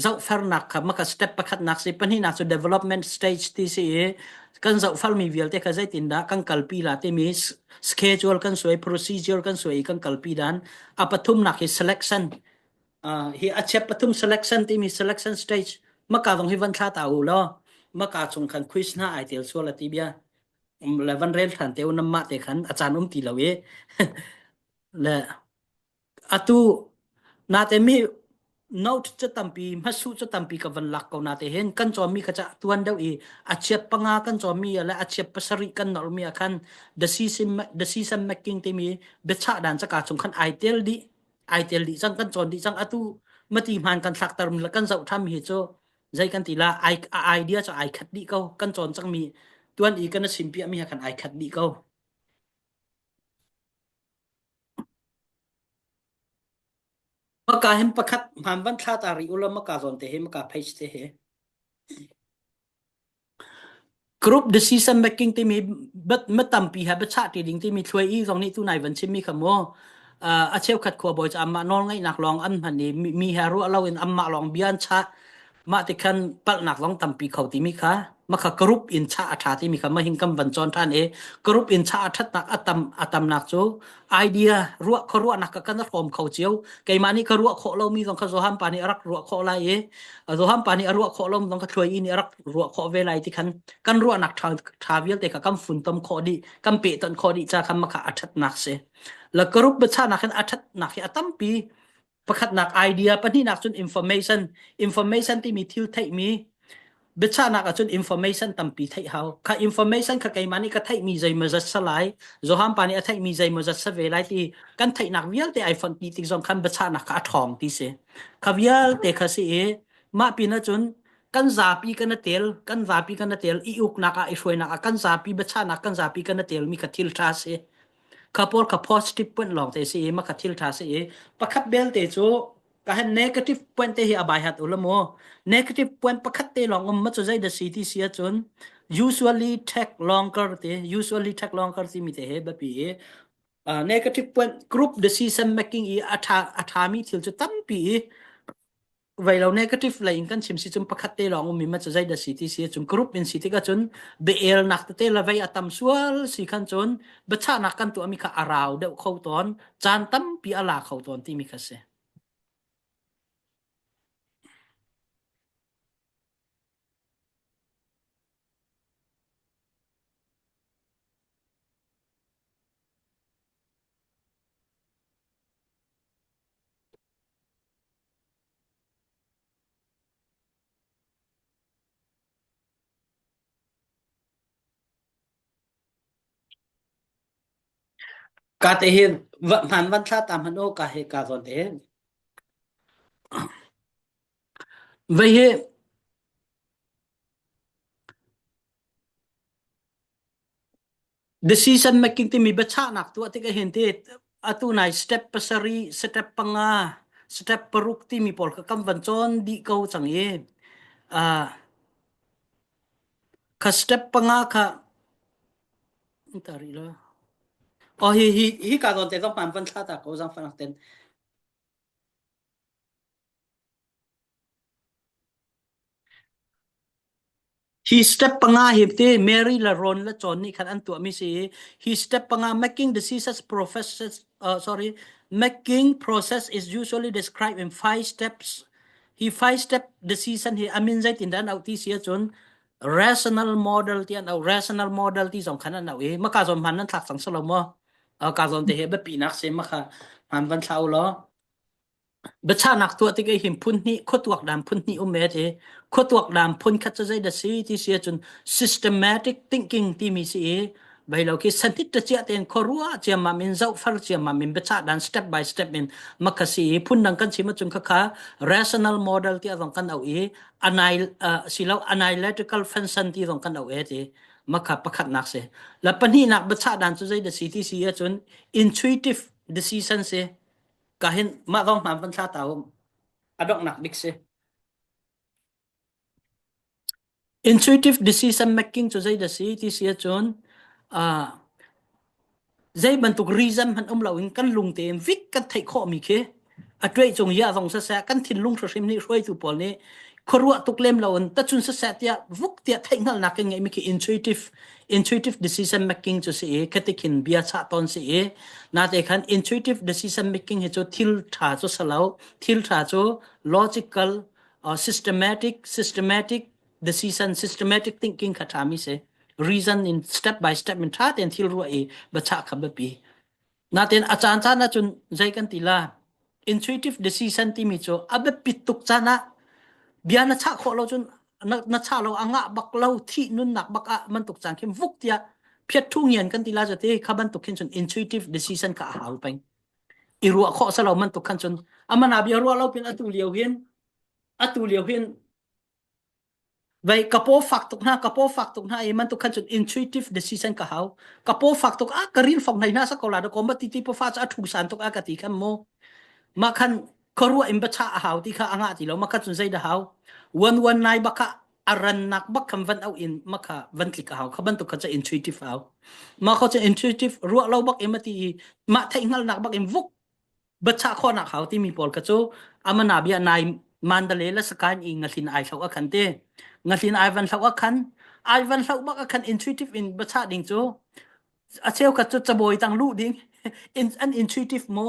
zohfernak kha maka step pakhatnak si pahnihnak cu development stage ti si i kan zohfermi vialte kha zeitindah kan kalpi la timi schedule kan suai procedure kan suai i kan kalpi dan a pathumnak hi selection uh, hi a chep pathum selection timi selection stage maka zong hi van thla ta u law maka chung khan quiz hna ai tel sual ati bia le van rel than te u nam mah te khan a caan um ti lo i le Atu natein mi note cu tampi hmasu cu tampi ka van lak ko nate hin kan cawmmi kha ca tuan deuh i a chiat panga kan cawmmi le a chiat pasarih kan normi ah khan decision decision making timi biachah dan caka chung khan ai tel dih ai tel dih cang kan cawn dih cang atu mati hman kan thlakter mi le kan zoh tham hi cu zei kan ti la ai idea cu ai khat dih ko kan cawn cangmi tuan i kan sim piah mi ha khan ai khat dih ko. Maka hin pakhat hmaan van thla ta rih ulaw maka zawn te hi maka page te hi. Group decision making timi bat ma tampi ha biachah ti ding timi thluai i zong nih tu nai van chimmi kha mu a cheukhat khua bawi cu amah nawl ngeihnak lawng an hman i mi he ruah lo in amah lawng bia an chah mah ti khan palhnak zong tampi kho timi kha makha group in chah a ṭha timi kha mahing kam van cawn ṭhan i group in chah a ṭhatnak a tam a tamnak cu idea ruah khuaruahnak ka kan hrawm kho cio keimah nih ka ruah khawh lomi zong kha Johan pa nih a rak ruah khawh lai i Johan pa nih a ruah khawh lomi zong kha Thluai i nih a rak ruah khawh ve lai ti khan kan ruahnak ṭha ṭha vialte kha kan funtom khawh dih kan pehtonh khawh dih ca khan makha a ṭhatnak si la group biachahnak hin a ṭhatnak hi a tampi pakhatnak idea pahnihnak cun information information timi thil theihmi biachahnak ahcun information tampi theih hau kha information kha keimah nih ka theihmi zeimawzat sa lai Johan pa nih a theihmi zeimawzat sa ve lai ti kan theihnak vialte ai fonh ti tik zong khan biachahnak kha a ṭhawng ti si kha vialte kha si i mah pin ahcun kan zapi kan tel kan zapi kan tel i uknak ah i hruainak ah kan zapi biachahnak kan zapi kan tel mi kha thil ṭha si Kha pawl kha positive point lawng te si i mah kha thil ṭha si i pakhat belte cu ka han negative point te hi a bai hat u la mu. Negative point pakhat te lawng um ma cu zei dah si ti si ahcun usually take longer te usually take longer timi te he biapi i uh, negative point group decision making i a ṭha a ṭhami thil cu tampi i vei lo negative lei in kan chim si cun pakhat te lawng ummi ma cu zei dah si ti si cun group in si tikah cun biaelnak tete le vei a tam sual si khan cun biachahnak kan tuahmi kha a rau deuh kho tawn caan tampi a la kho tawn timi kha si. Ka te hi hman van thla ta hman u ka hi ka zawn te. Vei hi Decision making timi biachahnak tuah tik ahhin ti atu nai step pasarih, step panga, step paruk timi pawl kha kan van cawn dih ko cang i uh, kha step panga kha ta rih lo. Oh hi hi hi ka zawn te zong pan van thla ta ko zang fanak ten. Hi step panga hi te Mary le Ron le John nih khan an tuahmi si i hi step panga making decisions process uh, sorry making process is usually described in five steps. Hi five step decision hi amin zeitin dah an auh ti si ahcun rational model ti an auh rational model ti zong khan an auh i maka zawn hman nan thlak cang salo maw ka zawn te hi biapi nak si maka hman van thla u law Biachahnak tuah tik ah hin phun hnih khuatuak dan phun hnih um e ti. Khuatuak dan phun khat cu zei dah si ti si ahcun systematic thinking timi si i bai lo khi sanhit ta cia tein khuaruah ciammam in zohfar ciammam in biachah dan step by step in makha si i phun dang kan chim ahcun khakha rational model tiah zong kan auh i anai uh, silo analytical function ti zong kan auh e ti makha pakhatnak si la pahnihnak biachah dan cu zei dah si ti si ahcun intuitive decision si Ka hin mah vang hmaan van thla ta um a donghnak bik si. Intuitive decision making cu zei dah si ti si ahcun uh, zei bantuk reason hmanh um loin kan lung tein vik kan theih khawhmi khi a tuai cung ya zong siseh kan thinlung hrimhrim nih hruaitu pawl nih khuaruah tuk lem loin tacun siseh tiah vuk tiah theihhngalhnak kan ngeihmi khi intuitive intuitive decision making cu si i khatikhin bia chah tawn si i nate khan intuitive decision making hi cu thil tha cu salo thil tha cu logical uh, systematic systematic decision systematic thinking kha tha mi si reason in step by step in tha ten thil ruah i bachah kha biapi naten a caan caan ahcun zei kan ti la. Intuitive decision timi cu a biapit tuk caan ah bia na chah khawh lo cun na, na chah lo a ngah bak lo thih nunnak bak ah bantuk caan khin vuk tiah phiat thu ngian kan ti la te kha bantuk khin cun intuitive decision kha a hau peng. I ruah khawh salo bantuk khan cun amana bia ruah lo pin atu lio hin atu lio hin Vei ka paw fak tuk hna, ka paw fak tuk hna i man tuk khan cun intuitive decision ka hau. Ka paw fak tuk ah ka rin fong hlei hna sa ko la da ko ma ti ti pafa cu a thu san tuk a ka ti khan mu. Ma khan khuaruah in bacha a hau ti kha anga ti lo ma kha cun zei da hau. One one nai baka a rannak bak khan van au in ma kha van tlik a hau kha bantuk kha ca intuitive hau. Ma kha cu intuitive ruah lo bak in ma ti i mah theih hngalnak bak in vuk Biachah khawhnak hau timi pawl kha cu amana bia nai Mandalay le Sakaing i ngahlin ai hloh a khan ti. Ngahlin ai van hloh a khan, ai van hloh bak a khan intuitive in biachah ding cu a cheukhat cu cabawi tang luh ding in an intuitive mu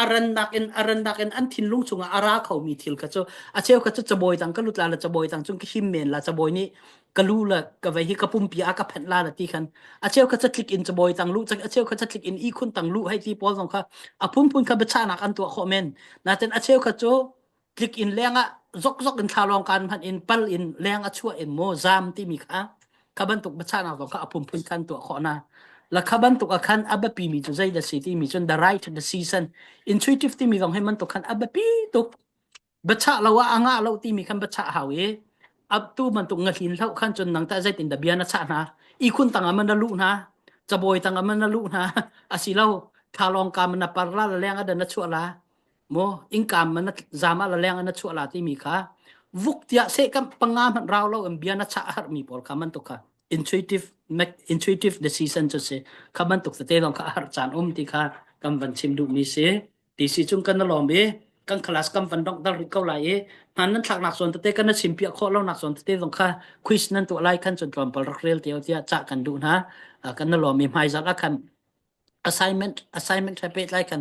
a rannak in a rannak in an thinlung chungah a ra khomi thil kha cu a cheukhat cu cabawi tang ka lut la le cabawi tang cun ka him men la cabawi nih ka lu le ka vei hi ka pumpi a ka phenh la la ti khan a cheu kha catlik in cabawi tang lu a cheu kha catlik in ihkhun tang lu hei ti pawl zong kha a phunphun kha biachahnak an tuah khawh men natin a cheu kha cu tlik in leng ah zok zok in thlalawng kan hman in pal in leng a chuah in maw zam timi kha kha bantuk biachahnak zong kha a phunphun khan tuah khawh na la kha bantuk a khan a biapi mi cu zei da si timi cun the right decision intuitive timi zong hi bantuk khan a biapi tuk Biachah lo ah a ngah lo timi khan biachah hau i tu bantuk ngahlin hloh khan cun nang tah zeitin dah bia na chah hna ihkhun tang ah man na luh hna cabawi tang ah man na luh hna asilo thalawng ka man na par la la leng ah na chuah la mo ingkam man na zam ah la leng ah na chuah la timi kha vuk tiah se kam panga hmanh rau lo in bia na chah har mi pawl kha man tuk kha intuitive intuitive decision cu si kha bantuk tete zong kha har caan um ti kha kan van chim duh mi si TC cung kan lawm i kan class kan van dongh rih ko lai i hman nan thlaknak zawn tete kan na chim piah khawh lo nak zawn tete zong kha quiz nan tuah lai khan cun tlawmpal rak rel te tiah cah kan duh hna kan na lawm i hmaizarh ah khan assignment assignment he pehtlai kan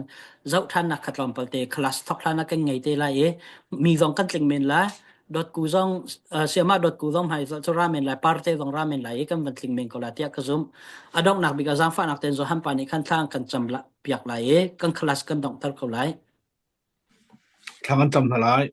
zoh ṭhannak kha tlawmpal te class thok hlan ah kan ngei te lai i mi zong kan tling men la dot ku zong siama dot ku zong hmai cu ra men lai parte zong ra men lai i kan van tling men ko la tiah ka zum a donghnak bik ah zaangfahnak ten Johan pa nih khan thlang kan cam la piak lai i kan class kan donghter ko lai.
Thla kan cam hna lai.